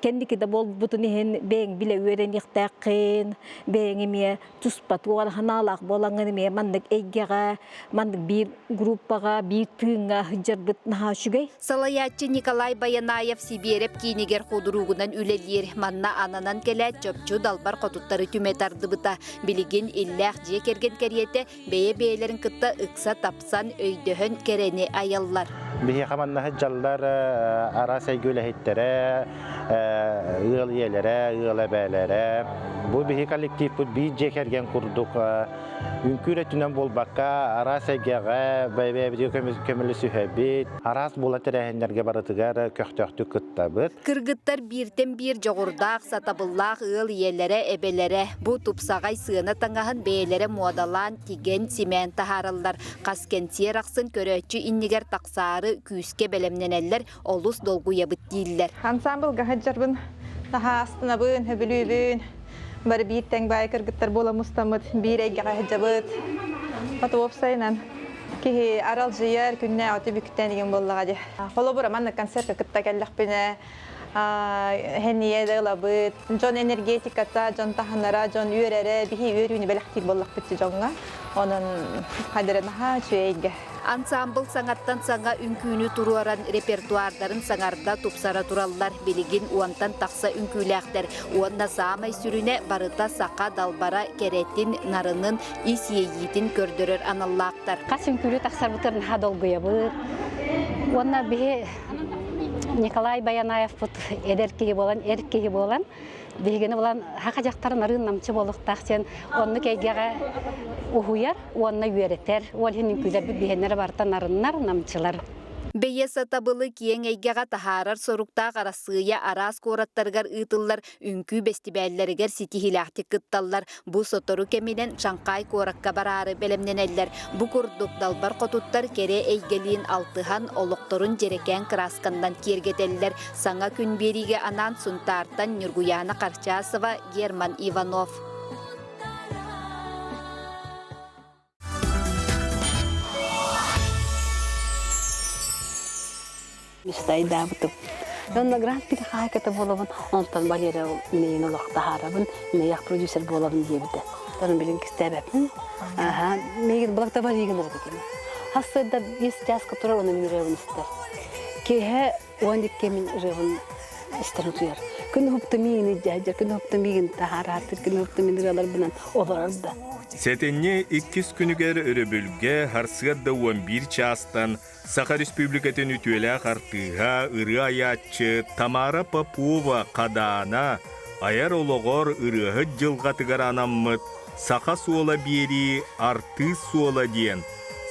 кэнники да буолбутун иһин бэйэҥ билэ үөрэниэхтээххин бэйэҥ эмиэ туспа туох санаалаах буолаҥҥын эмиэ маннык эйгэҕэ маннык биир группаҕа биир тыыҥҥа сылдьарбыт наһаа үчүгэй. Салайааччы Николай Баянаев Сибиэрэп киинигэр худуруугунан үлэлиир. Манна ананан кэлээт чопчу далбар хотуттары түмэ тардыбыта. Билигин иллээх дьиэ кэргэн кэриэтэ бэйэ-бэйэлэрин кытта ыкса тапсан, өйдөһөн кэрэни айаллар. Биһиэхэ манна сылдьаллар араас эйгэ үлэһиттэрэ, ыал ийэлэрэ, ыал эбээлэрэ. Бу биһи коллективпыт биир дьиэ кэргэн курдук үҥкүүр өттүнэн буолбакка, араас эйгэҕэ бэйэ-бэйэбитигэр көмөлөсүһэбит, араас буола тэрээһиннэргэ барытыгар көхтөөхтүк кыттабыт. Кыргыттар бииртэн биир дьоҕурдаах, сатабыллаах ыал ийэлэрэ, эбэлэрэ бу тупсаҕай сыана таҥаһын бэйэлэрэ муодалаан, тигэн, симээн таһаараллар. Хас кэнсиэр ахсын көрөөччү иннигэр тахсаары күүскэ бэлэмнэнэллэр, олус долгуйабыт дииллэр. Ансаамбылга сылдьарбын наһаа астынабын, сөбүлүүбүн. Бары биир тэҥ баай кыргыттар буола мустаммыт, биир эйгэҕэ сылдьабыт. Хата уопсайынан киһи аралдьыйар, күннээҕи түбүктэн игин буоллаҕа дии. Холобура, маннык концертка кытта кэллэхпинэ, хэнийэ да ылабыт. Дьон энергетиката, дьон таһынара, дьон үөрэрэ, биһи үөрүүнү бэлэхтиир буоллахпыт дьоҥҥо. Онон хадара наһаа үчүгэй эйгэ. Ансаамбыл саҥаттан саҥа үҥкүүнү туруоран репертуардарын саҥарда тупсара тураллар. Билигин уонтан тахса үҥкүүлээхтэр уонна саамай сүрүнэ барыта саха далбара кэрэтин, нарынын, ис иэйиитин көрдөрөр аналлаахтар. Хас үҥкүүлүү тахсарбытыгар наһаа долгуйабыт. Уонна биһи Николай Баянаевпыт эдэр киһи буолан, эр киһи буолан, биһигини булан саха дьахтарын арыын намчы буолуохтаах диэн оннук эйгэҕэ уһуйар уонна үөрэтэр. Ол иһин үҥкүүлэрбит биһиэннэрэ барыта нарыннар, намчылар. Бэйэ сатабылы киэҥ эйгэҕэ таһаарар соруктаах Арассыыйа араас куораттарыгар ыытыллар үҥкүү бэстибээллэригэр ситиһиилээхтик кытталлар. Бу сотору кэминэн Шанхай куоракка бараары бэлэмнэнэллэр. Бу курдук далбар хотуттар кэрэ эйгэлиин алтыһан, олохторун дьэрэкээн кыраасканнан киэргэтэллэр. Саҥа күн биэриигэ анаан Сунтаартан Ньургуйаана Харчасова, Герман Иванов. Мечтайдаабытым. Онно гран-при хаһаайката буолабын, онтон Валерия миигин олох таһаарабын, миэх продюсер буолабын диэбитэ. Онон билин кистээбэппин. Аха, миигин благодаригын ырытытым. Хассыарда биэс чааска турар, ону мин ырыабын истэр. Киэһэ 12 мин ырыабын истэр утуйар. Күн уһукта миигин илдьэ сылдьар, күн уһукта миигин таһаараатыр, күн уһукта мин ырыаларбынан олорор да. Сэтинньи иккис күнүгэр өрөбүлгэ сарсыарда 11 чаастан Саха Республикатын үтүөлээх артыыһа, ырыа айааччы Тамара Попова Хадаана айар олоҕор ырыаһыт дьылҕатыгар анаммыт «Саха суола биэрии артыыс суола» диэн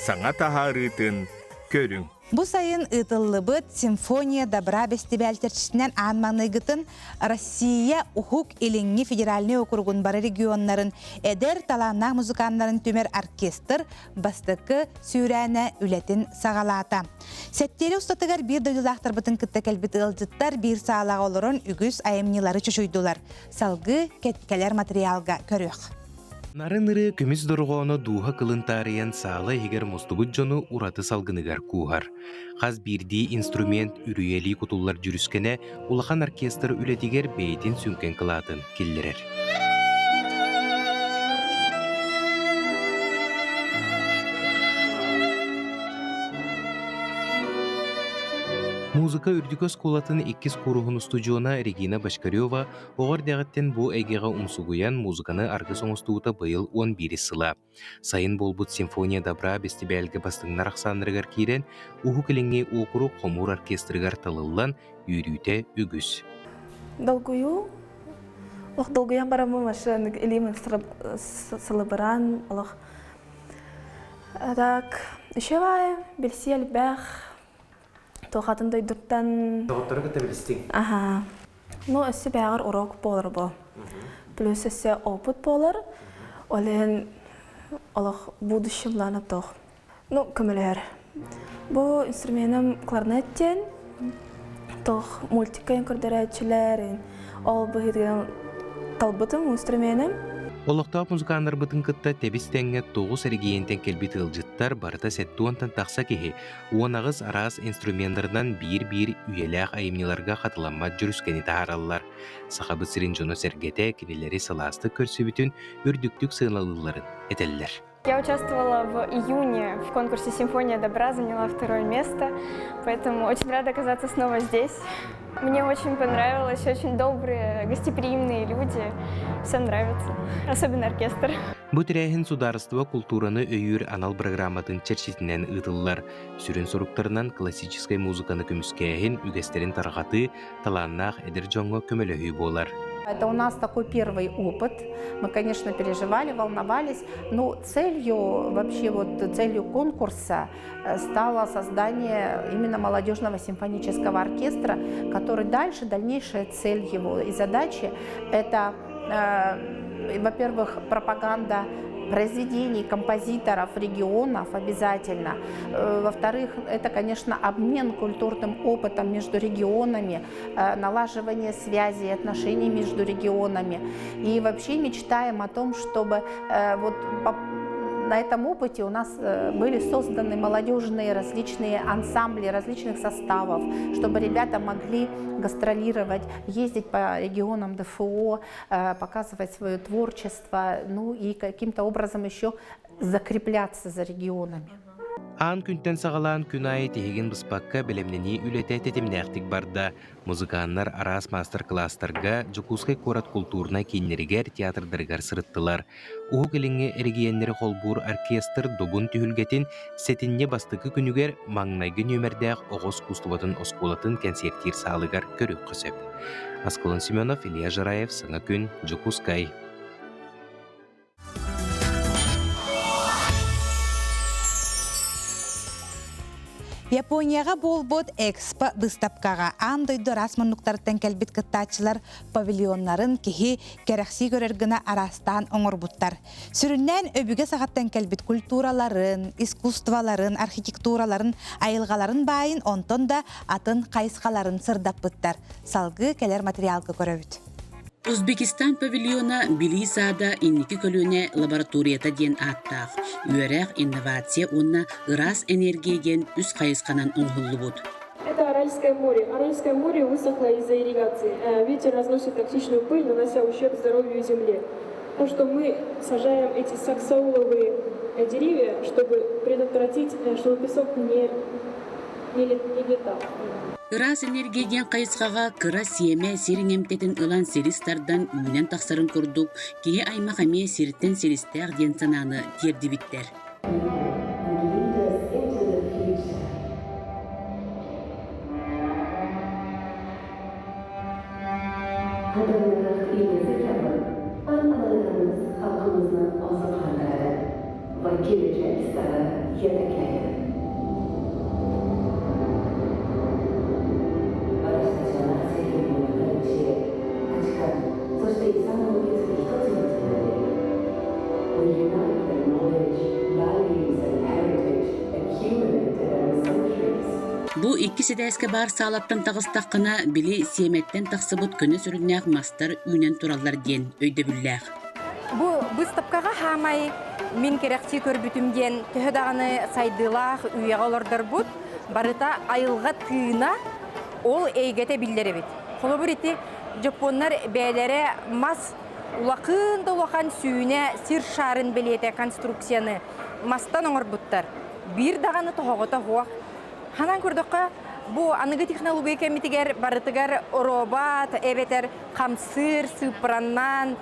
саҥа таһаарыытын көрүҥ. Бу сайын ыытыллыбыт «Симфония добра» бэстибээл чэрчитинэн аан маҥнайгытын Россия Уһук Илиҥҥи федеральнай округун бары регионнарын эдэр талааннаах музыканнарын түмэр оркестр бастакы сүүрээнэ үлэтин саҕалаата. Сэттиэлэ устатыгар биир дойдулаахтарбытын кытта кэлбит ыалдьыттар биир саалаҕа олорон үгүс айымньылары чочуйдулар. Салгыы кэлэр материалга көрүөх. Нарын ырыа көмүс дорҕооно дууһа кылын таарыйан саала иһигэр мустубут дьону ураты салгыныгар кууһар. Хас биирдии инструмент үрүйэлии кутуллар дьүрүскэнэ улахан оркестр үлэтигэр бэйэтин сүҥкэн кылаатын киллэрэр. Музыка үрдүкү оскуолатын иккис кууруһун устудьуона Регина Бочкарева Оҕо эрдэҕиттэн бу эйгэҕэ умсугуйан музыканы аргыс оҥостубута быйыл уон биирис сыла. Сайын буолбут «Симфония добра» бэстибээлгэ бастыҥнар ахсааннарыгар киирэн, Уһук Илиҥҥи уокурук хомуур оркестрыгар талыллан, үөрүүтэ үгүс. Долгуйуу, олох долгуйан бараммын вообще илиим сылыбыран олох так еще баайы билсии элбэх туохатын дойдуттан Доҕоттору кытта билистиҥ. Аха. Ну, өссө бэҕэр урок буолар бу. Плюс өссө опыт буолар. Ол иһин олох будущем лана тох. Ну, көмөлөһөр. Бу инструменым кларнет диэн тох мультикка көрдөрөөччүлэр ол быһыытынан талбытым инструменым. Олохтоох музыканнарбытын кытта тэбис-тэҥҥэ тоҕус эрэгийиэнтэн кэлбит ыалдьыттар барыта сэттуонтан тахса киһи 18 араас инструменнарынан биир-биир үйэлээх айымньыларга хатыламмат дьүрүскэни таһаараллар. Сахабыт сирин дьоно-сэргэтэ кинилэри сылаастык көрсүбүтүн үрдүктүк сыаналыылларын этэллэр. Я участвовала в июне в конкурсе «Симфония добра», заняла второе место, поэтому очень рада оказаться снова здесь. Мне очень понравилось, очень добрые, гостеприимные люди, всем нравится, особенно оркестр. Бу тэрээһин судаарыстыба култуураны өйүүр анал бырагырааматын чэрчитинэн ыытыллар. Сүрүн соруктарынан классическай музыканы көмүскээһин, үгэстэрин тарҕатыы, талааннаах эдэр дьоҥҥо көмөлөһүү буолар. Это у нас такой первый опыт. Мы, конечно, переживали, волновались, но целью вообще вот целью конкурса стало создание именно молодежного симфонического оркестра, который дальше, дальнейшая цель его и задачи – это, во-первых, пропаганда произведений композиторов регионов обязательно. Во-вторых, это, конечно, обмен культурным опытом между регионами, налаживание связей, отношений между регионами. И вообще мечтаем о том, чтобы вот на этом опыте у нас были созданы молодежные различные ансамбли различных составов, чтобы ребята могли гастролировать, ездить по регионам ДФО, показывать свое творчество, ну и каким-то образом еще закрепляться за регионами. Аан күнтэн саҕалаан күн аайы тиһигин быспакка бэлэмнэнии үлэтэ тэтимнээхтик барда. Музыканнар араас маастар-кылаастарга Дьокуускай куорат култуурунай кииннэригэр, театрдарыгар сырыттылар. Уһук Илиҥҥи эрэгийиэннэри холбуур оркестр Добун түһүлгэтин сэтинньи бастакы күнүгэр маҥнайгы нүөмэрдээх оҕо искусствотын оскуолатын кэнсиэртиир саалыгар көрүөххэ сөп. Аскалон Семенов, Илья Жараев, Саҥа күн, Дьокуускай. Японияҕа буолбут Экспо быыстапкаҕа аан дойду араас муннуктарыттан кэлбит кыттааччылар павильоннарын киһи кэрэхсии көрөр гына араастаан оҥорбуттар. Сүрүннээн өбүгэ саҕаттан кэлбит культураларын, искусстволарын, архитектураларын, айылҕаларын баайын онтон да атын хайысхаларын сырдаппыттар. Салгыы кэлэр материалга көрөбүт. Узбекистан павильона Билии саада инники көлүөнэ лабораторията диэн ааттаах, үөрэх, инновация уонна ыраас энергия диэн үс хайысханан оҥоһуллубут. Это Аральское море. Аральское море высохло из-за ирригации. Ветер разносит токсичную пыль, нанося ущерб здоровью земле. То, что мы сажаем эти саксауловые деревья, чтобы предотвратить, чтобы песок не не летал. Ыраас энергия диэн хайысхаҕа кыра сиэмэ сир иҥэмтэтин ылан силис тардан үүнэн тахсарын курдук киһи аймах эмиэ сиртэн силистээх диэн санааны тиэрдибиттэр. Бу иккис этээскэ баар саалаттан таҕыстаххына, били сиэмэттэн тахсыбыт көнө сүрүннээх мастар үүнэн тураллар диэн өйдөбүллээх. Бу быыстапкаҕа хаамай мин кэрэхсии көрбүтүм диэн төһө даҕаны сайдыылаах үйэҕэ олордорбут, барыта айылҕа тыына ол эйгэтэ биллэр эбит. Холобур ити дьоппуоннар бэйэлэрэ мас улахан да улахан сүүнэ сир шарын бэлиэтэ конструкцияны мастан оҥорбуттар. Биир даҕаны тоһоҕото суох. Ханан көрдөххө, бу аныгы технология кэмитигэр барытыгар робот эбэтэр хамсыыр, сыыппыраннаан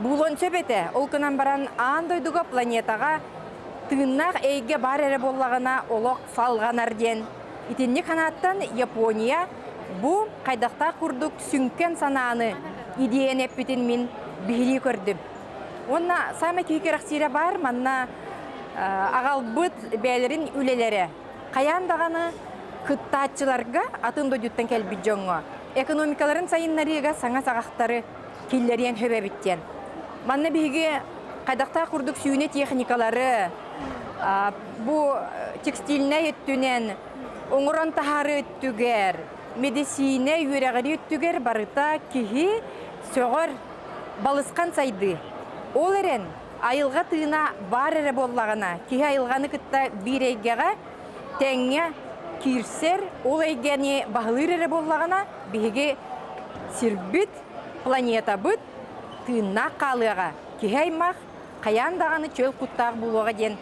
булуон сөп этэ. Ол гынан баран аан дойдуга планетаҕа тыыннаах эйгэ баар эрэ буоллаҕына олох салҕанар диэн. Итинник санааттан Япония бу хайдахтаах курдук сүҥкэн санааны идиэйэн эппитин мин биһирии көрдүм. Уонна саамай киһи кэрэхсиирэ баар манна аҕалбыт бэйэлэрин үлэлэрэ хайаан даҕаны кыттааччыларга атын дойдуттан кэлбит дьоҥҥо экономикаларын сайыннарыыга саҥа саҕахтары киллэриэн сөп эбит диэн. Манна биһиги хайдахтаах курдук сүүнэ техникалары бу текстильнэй өттүнэн оҥорон таһаарыы өттүгэр, медицина үөрэҕирии өттүгэр барыта киһи сөҕөр балысхан сайдыы. Ол эрэн айылҕа тыына баар эрэ буоллаҕына, киһи айылҕаны кытта биир эйгэҕэ тэҥҥэ киирсэр, ол эйгэни баһылыыр эрэ буоллаҕына, биһиги сирбит, планетабыт тыыннаах хаалыаҕа. Киһи аймах хайаан даҕаны чөл куттаах буолуоҕа диэн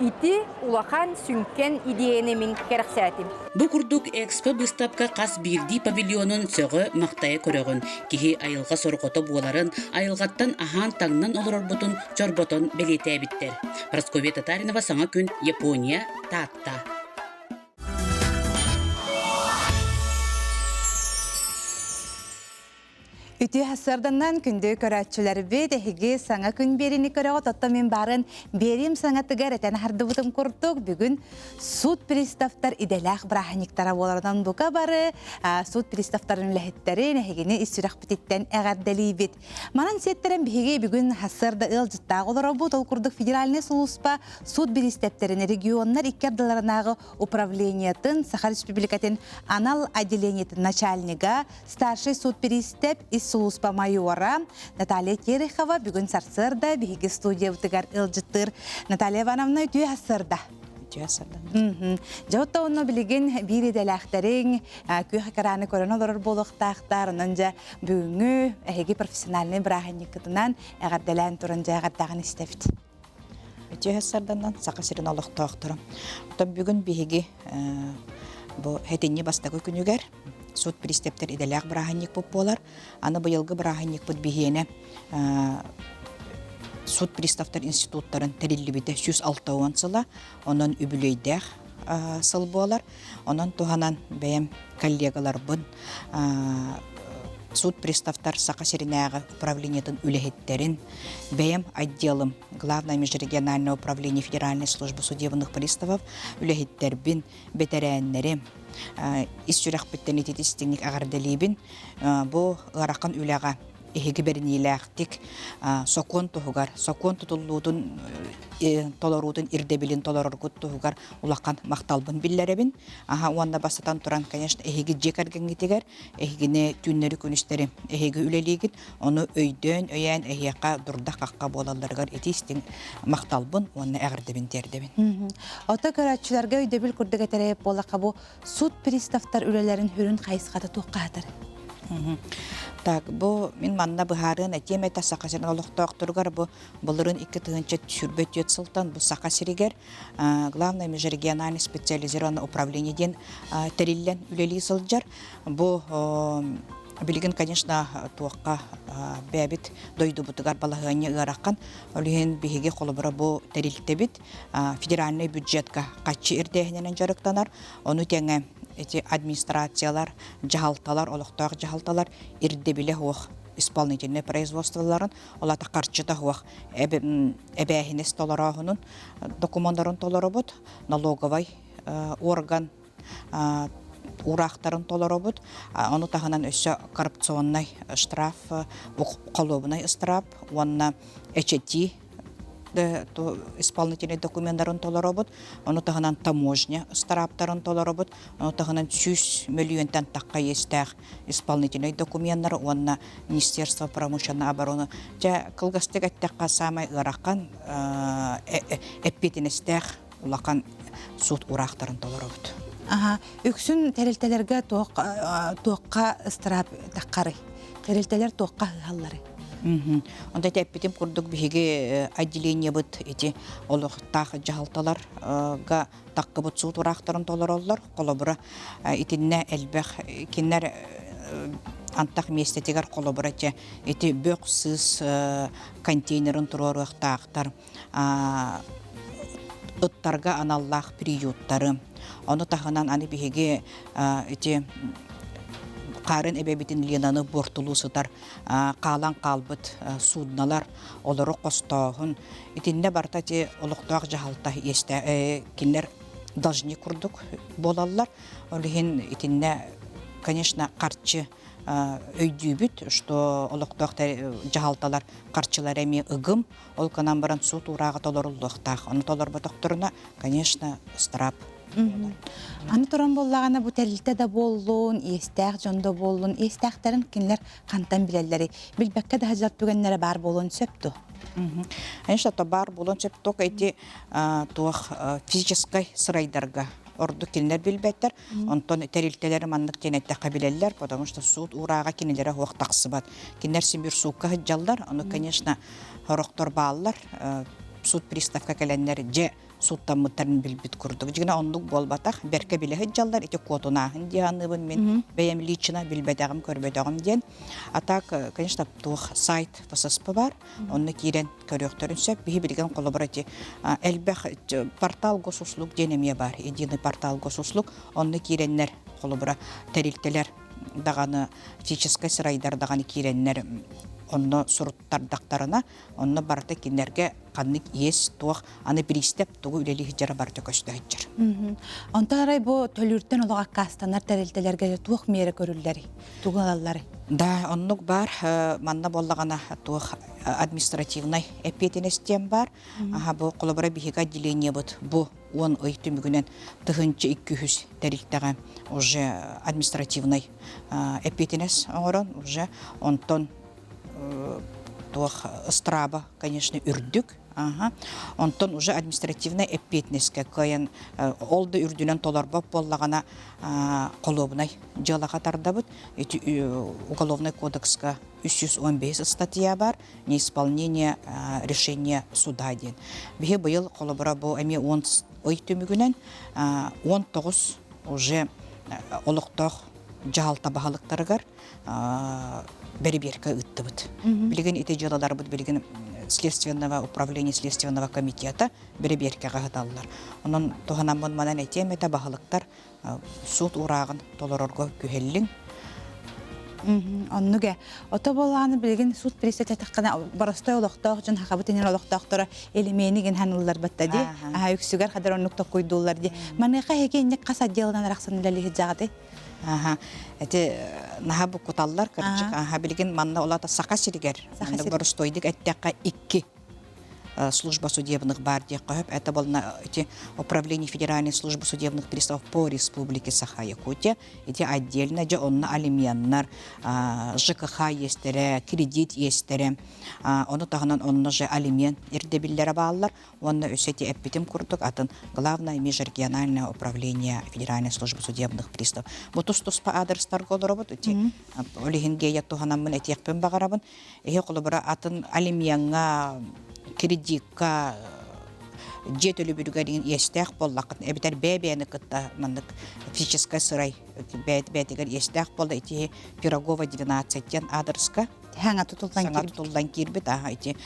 ити улахан сүҥкэн идиэйэни мин кэрэхсээтим. Бу курдук экспо быыстапка хас биирдии павильонун сөҕө-махтайа көрөҕүн. Киһи айылҕа сорҕото буоларын, айылҕаттан аһаан-таҥнан олорорбутун чорботон бэлиэтээбиттэр. Прасковья Татаринова саҥа күн Япония, Таатта. Үтүө сарданнан күндү көрөөччүлэрбит, эһиги саҥа күн биэрини көрөҕүт, оттон мин баарын биэриим саҥатыгар этэн аһардыбытым курдук, бүгүн суд приставтар идэлээх бырааһынньыктара буоларынан бука бары суд приставтарын үлэһиттэрин эһигини ис сүрэхпититтэн эҕэрдэлиибит. Манан сиэттэрэн биһиги бүгүн сарда ыалдьыттаах олоробут, ол курдук федеральнай сулууспа суд бириистэптэрин регионнар икки ардыларынааҕы управлениетын Саха Республикатын анал отделениетын начальнига Старшай суд бириистэп ис сулууспа майора Наталья Терехова бүгүн сарсыарда биһиги студиябытыгар ыалдьыттыыр. Наталья Ивановна үтүө сарсыарда. Үтүө сарсыарда. Дьэ оттон онно билигин биир идэлээхтэриҥ күөх экраны көрөн олорор буолуохтаахтар. Онон дьэ бүгүҥҥү эһиги профессиональнай бырааһынньыккытынан эҕэрдэлээн туран дьэ эҕэрдэҕин истэбит. Үтүө сарданан Саха сирин олохтоохторо. Оттон бүгүн биһиги бу хэтинньи бастакы күнүгэр суут бириистэптэр идэлээх бырааһынньыкпыт буолар. Аны быйылгы бырааһынньыкпыт биһиэнэ суут приставтар институттарын тэриллибитэ 160 сыла, онон үбүлүөйдээх сыл буолар. Онон туһанан бэйэм коллегаларбын суут приставтар Саха сиринээҕи управлениетын үлэһиттэрин, бэйэм отделым Главное межрегиональное управление Федеральной службы судебных приставов үлэһиттэрбин, бэтэрээннэри ис сүрэхпиттэн итит истиҥник эҕэрдэлиибин. Бу ыарахан үлэҕэ эһиги бэриниилээхтик сокуон туһугар, сокуон тутуллуутун толоруутун ирдэбилин толороргут туһугар улахан махталбын биллэрэбин. Аха уонна бастатан туран, конечно, эһиги дьиэ кэргэҥҥитигэр эһигини түүннэри-күнүстэри эһиги үлэлиигит, ону өйдөөн, өйөөн эһиэхэ дурда-хахха буолалларыгар ити истиҥ махталбын уонна эҕэрдэбин тиэрдэбин. Ото көрөөччүлэргэ өйдөбүл курдук этэрээп буоллахха бу суд приставтар үлэлэрин хүрүн хайысхата туохха хатар? Так, бу мин манна быһаарыан этиэм этэ Саха сирин олохтоохторугар бу былырын 2024 сылтан бу Саха сиригэр Главное межрегиональное специализированное управление диэн тэриллэн үлэлии сылдьар. Бу билигин, конечно, туохха бэйэбит дойдубутугар балаһыанньа ыарахан. Ол иһин биһиги холобура бу тэрилтэбит федеральнай бюджетка хаччы ирдээһининэн дьарыктанар. Ону тэҥэ эти администрациялар, дьаһалталар, олохтоох дьаһалталар ирдэбилэ суох исполнительнай производстволарын, ол аата харчыта суох эбээһинэс толорооһунун докумуоннарын толоробут, налоговай орган уураахтарын толоробут. Ону таһынан өссө коррупционнай штраф, холуобунай ыстыраап уонна эчэтии исполнительный докуменнарын толоробут, ону таһынан таможня ыстарааптарын толоробут, ону таһынан 100 мөлүйүөнтэн тахха иэстээх исполнительный докуменнары уонна Министерство промышленной обороны. Дьэ, кылгастык эттэххэ, саамай ыарахан эппиэтинэстээх улахан суут уураахтарын толоробут. Аха, үксүн тэрилтэлэргэ туохха ыстыраап таххарый? Тэрилтэлэр туохха ыһаллары? Онто эппитим курдук биһиги отделениебыт ити олохтоох дьаһалталарга таххыбыт суут уураахтарын толороллор. Холобура, итиннэ элбэх кинилэр антах миэстэтигэр холобура ити бөх сыыс контейнерын туруоруохтаахтар ыттарга аналлаах приюттары. Ону таһынан аны биһиги ити Харын эбэбитин Ленаны буортулуу сытар хаалан хаалбыт суднолар олору хостооһун итиннэ барыта ити олохтоох дьаһалта кинилэр должник курдук буолаллар. Ол иһин итиннэ, конечно, харчы өйдүүбүт, что олохтоох дьаһалталар харчылар эмиэ ыгым, ол гынан баран суут уурааҕа толоруллуохтаах. Ону толорботохторуна, конечно, ыстыраап. Аны туран буоллаҕына бу тэрилтэ да буоллун, иэстээх дьон да буоллун, иэстээхтэрин кинилэр хантан билэллэрий? Билбэккэ да сылдьар түгэннэрэ баар буолуон сөп дуо? Конечно, то баар буолуон сөп, только эти туох физическай сырайдарга ордук кинилэр билбэттэр. Онтон тэрилтэлэр маннык диэн эттэххэ билэллэр, потому что суут уурааҕа кинилэрэ суох тахсыбат. Кинилэр син суукка сылдьаллар, ону, конечно, сорохтор бааллар, суд приставка кэлэннэр дьэ сууттаммыттарын билбит курдук. Дьигинэ оннук буолбатах, бэркэ билэ сылдьаллар, ити куотунааһын дии саныыбын мин бэйэм лично билбэтэҕим, көрбөтөҕүм диэн. А так, конечно, туох сайт ФССП бар, онно киирэн көрүөхтөрүн сөп. Биһи билигин холобура ити элбэх портал госуслуг диэн эмиэ бар, единый портал госуслуг, онно киирэннэр холобура тэрилтэлэр даҕаны физическэй сырайдар даҕаны киирэннэр онно суруттардахтарына, онно барыта кинилэргэ ханнык иэс туох аны бириистэп тугу үлэлии сылдьара барыта көстө сылдьар. Онтон арай бу төлүүртэн олох аккаастанар тэрилтэлэргэ туох миэрэ көрүллэрий? Тугу ылалларый? Да, оннук бар. Манна буоллаҕына туох административнай эппиэтинэс диэн бар. Аха бу холобура биһиги отделениебыт бу 10 ый түмүгүнэн 1200 тэрилтэҕэ уже административнай эппиэтинэс оҥорон уже онтон туох ыстырааба, конечно, үрдүк. Аха. Онтон уже административнай эппиэтинэскэ кыайан ол да үрдүнэн толорбот буоллаҕына холуобунай дьыалаҕа тардабыт. Ити уголовный кодекска 315 статья бар неисполнение решения суда диэн. Биһи быйыл холобура бу эмиэ 10 ый түмүгүнэн 19 уже олохтоох дьаһалта баһылыктарыгар бэрэбиэркэ ыыттыбыт. Билигин ити дьыалаларбыт билигин следственного управления следственного комитета бэрэбиэркэҕэ ыһыталлар. Онон туһанаммын манан этиэм этэ баһылыктар суут уурааҕын толорорго күһэллиҥ. Оннук ээ. Ото буоллаҕына билигин суут председатель боростой олохтоох дьон хахабыт инин олохтоохторо элемени гин ханылларбатта ди. Аха үксүгэр хадар оннук токкуйдууллар ди. Маныаха эһиги инник хас отделынан арахсан үлэлиһит жаҕаты? Аха. Эти наһаа буккуталлар кырдьык. Аха билигин манна улата Саха сиригэр. Боростойдук эттэххэ икки. служба судебных баар диэххэ сөп. Это было эти управление Федеральной службы судебных приставов по Республике Саха-Якутия. Ити отдельно дьэ онно алименнар, ЖКХ иэстэрэ, кредит иэстэрэ, ону таһынан онно же алимент ирдэбиллэрэ бааллар. Уонна өссө ити эппитим курдук атын Главное межрегиональное управление Федеральной службы судебных приставов. Бу тус-туспа аадырыстарга олоробут. Ити ол иһин гея туһанаммын этиэхпин баҕарабын. Эһи холобура атын алимеҥҥа, кредикка дьиэ төлөбүрүгэр иэстээх буоллаххытына эбэтэр бэйэ-бэйэни кытта маннык физическэй сырай бэйэтигэр иэстээх буолла ити Пирогова 12 диэн аадырыска Саҥа тутуллан саҥа тутуллан киирбит аха ити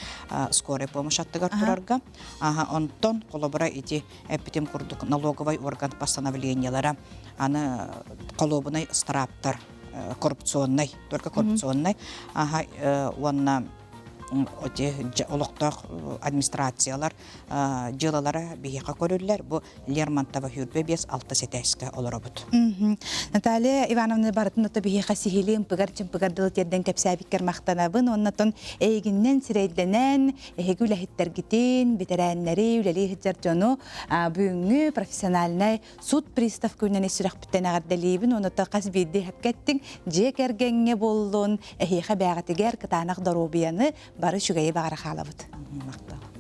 скорая помощь аттыгар турарга аха онтон холобура ити эппитим курдук налоговай орган постановлениелара аны холуобунай ыстарааптар коррупционный только коррупционный аха уонна олохтоох администрациялар дьыалалара биһиэхэ көрүллэр. Бу Лермонтова хүрбэ 5-6 сэтээскэ олоробут. Наталья Ивановна барытын ото биһиэхэ сиһилии ымпыгар-чымпыгар дылы тиэрдэн кэпсээбиккэр махтанабын. Оннотон эйигиннэн сирэйдэнэн, эһиги үлэһиттэргитин, бэтэрээннэри, үлэлии сылдьар дьону бүгүҥҥү профессиональнай суд пристав күнүнэн сүрэхпиттэн эҕэрдэлиибин. Оното хас биирдии эпкэттиҥ дьиэ кэргэҥҥэ буоллун, эһиэхэ бээҕитигэр кытаанах доруобуйаны бары үчүгэйи баҕара хаалабыт. Махтал.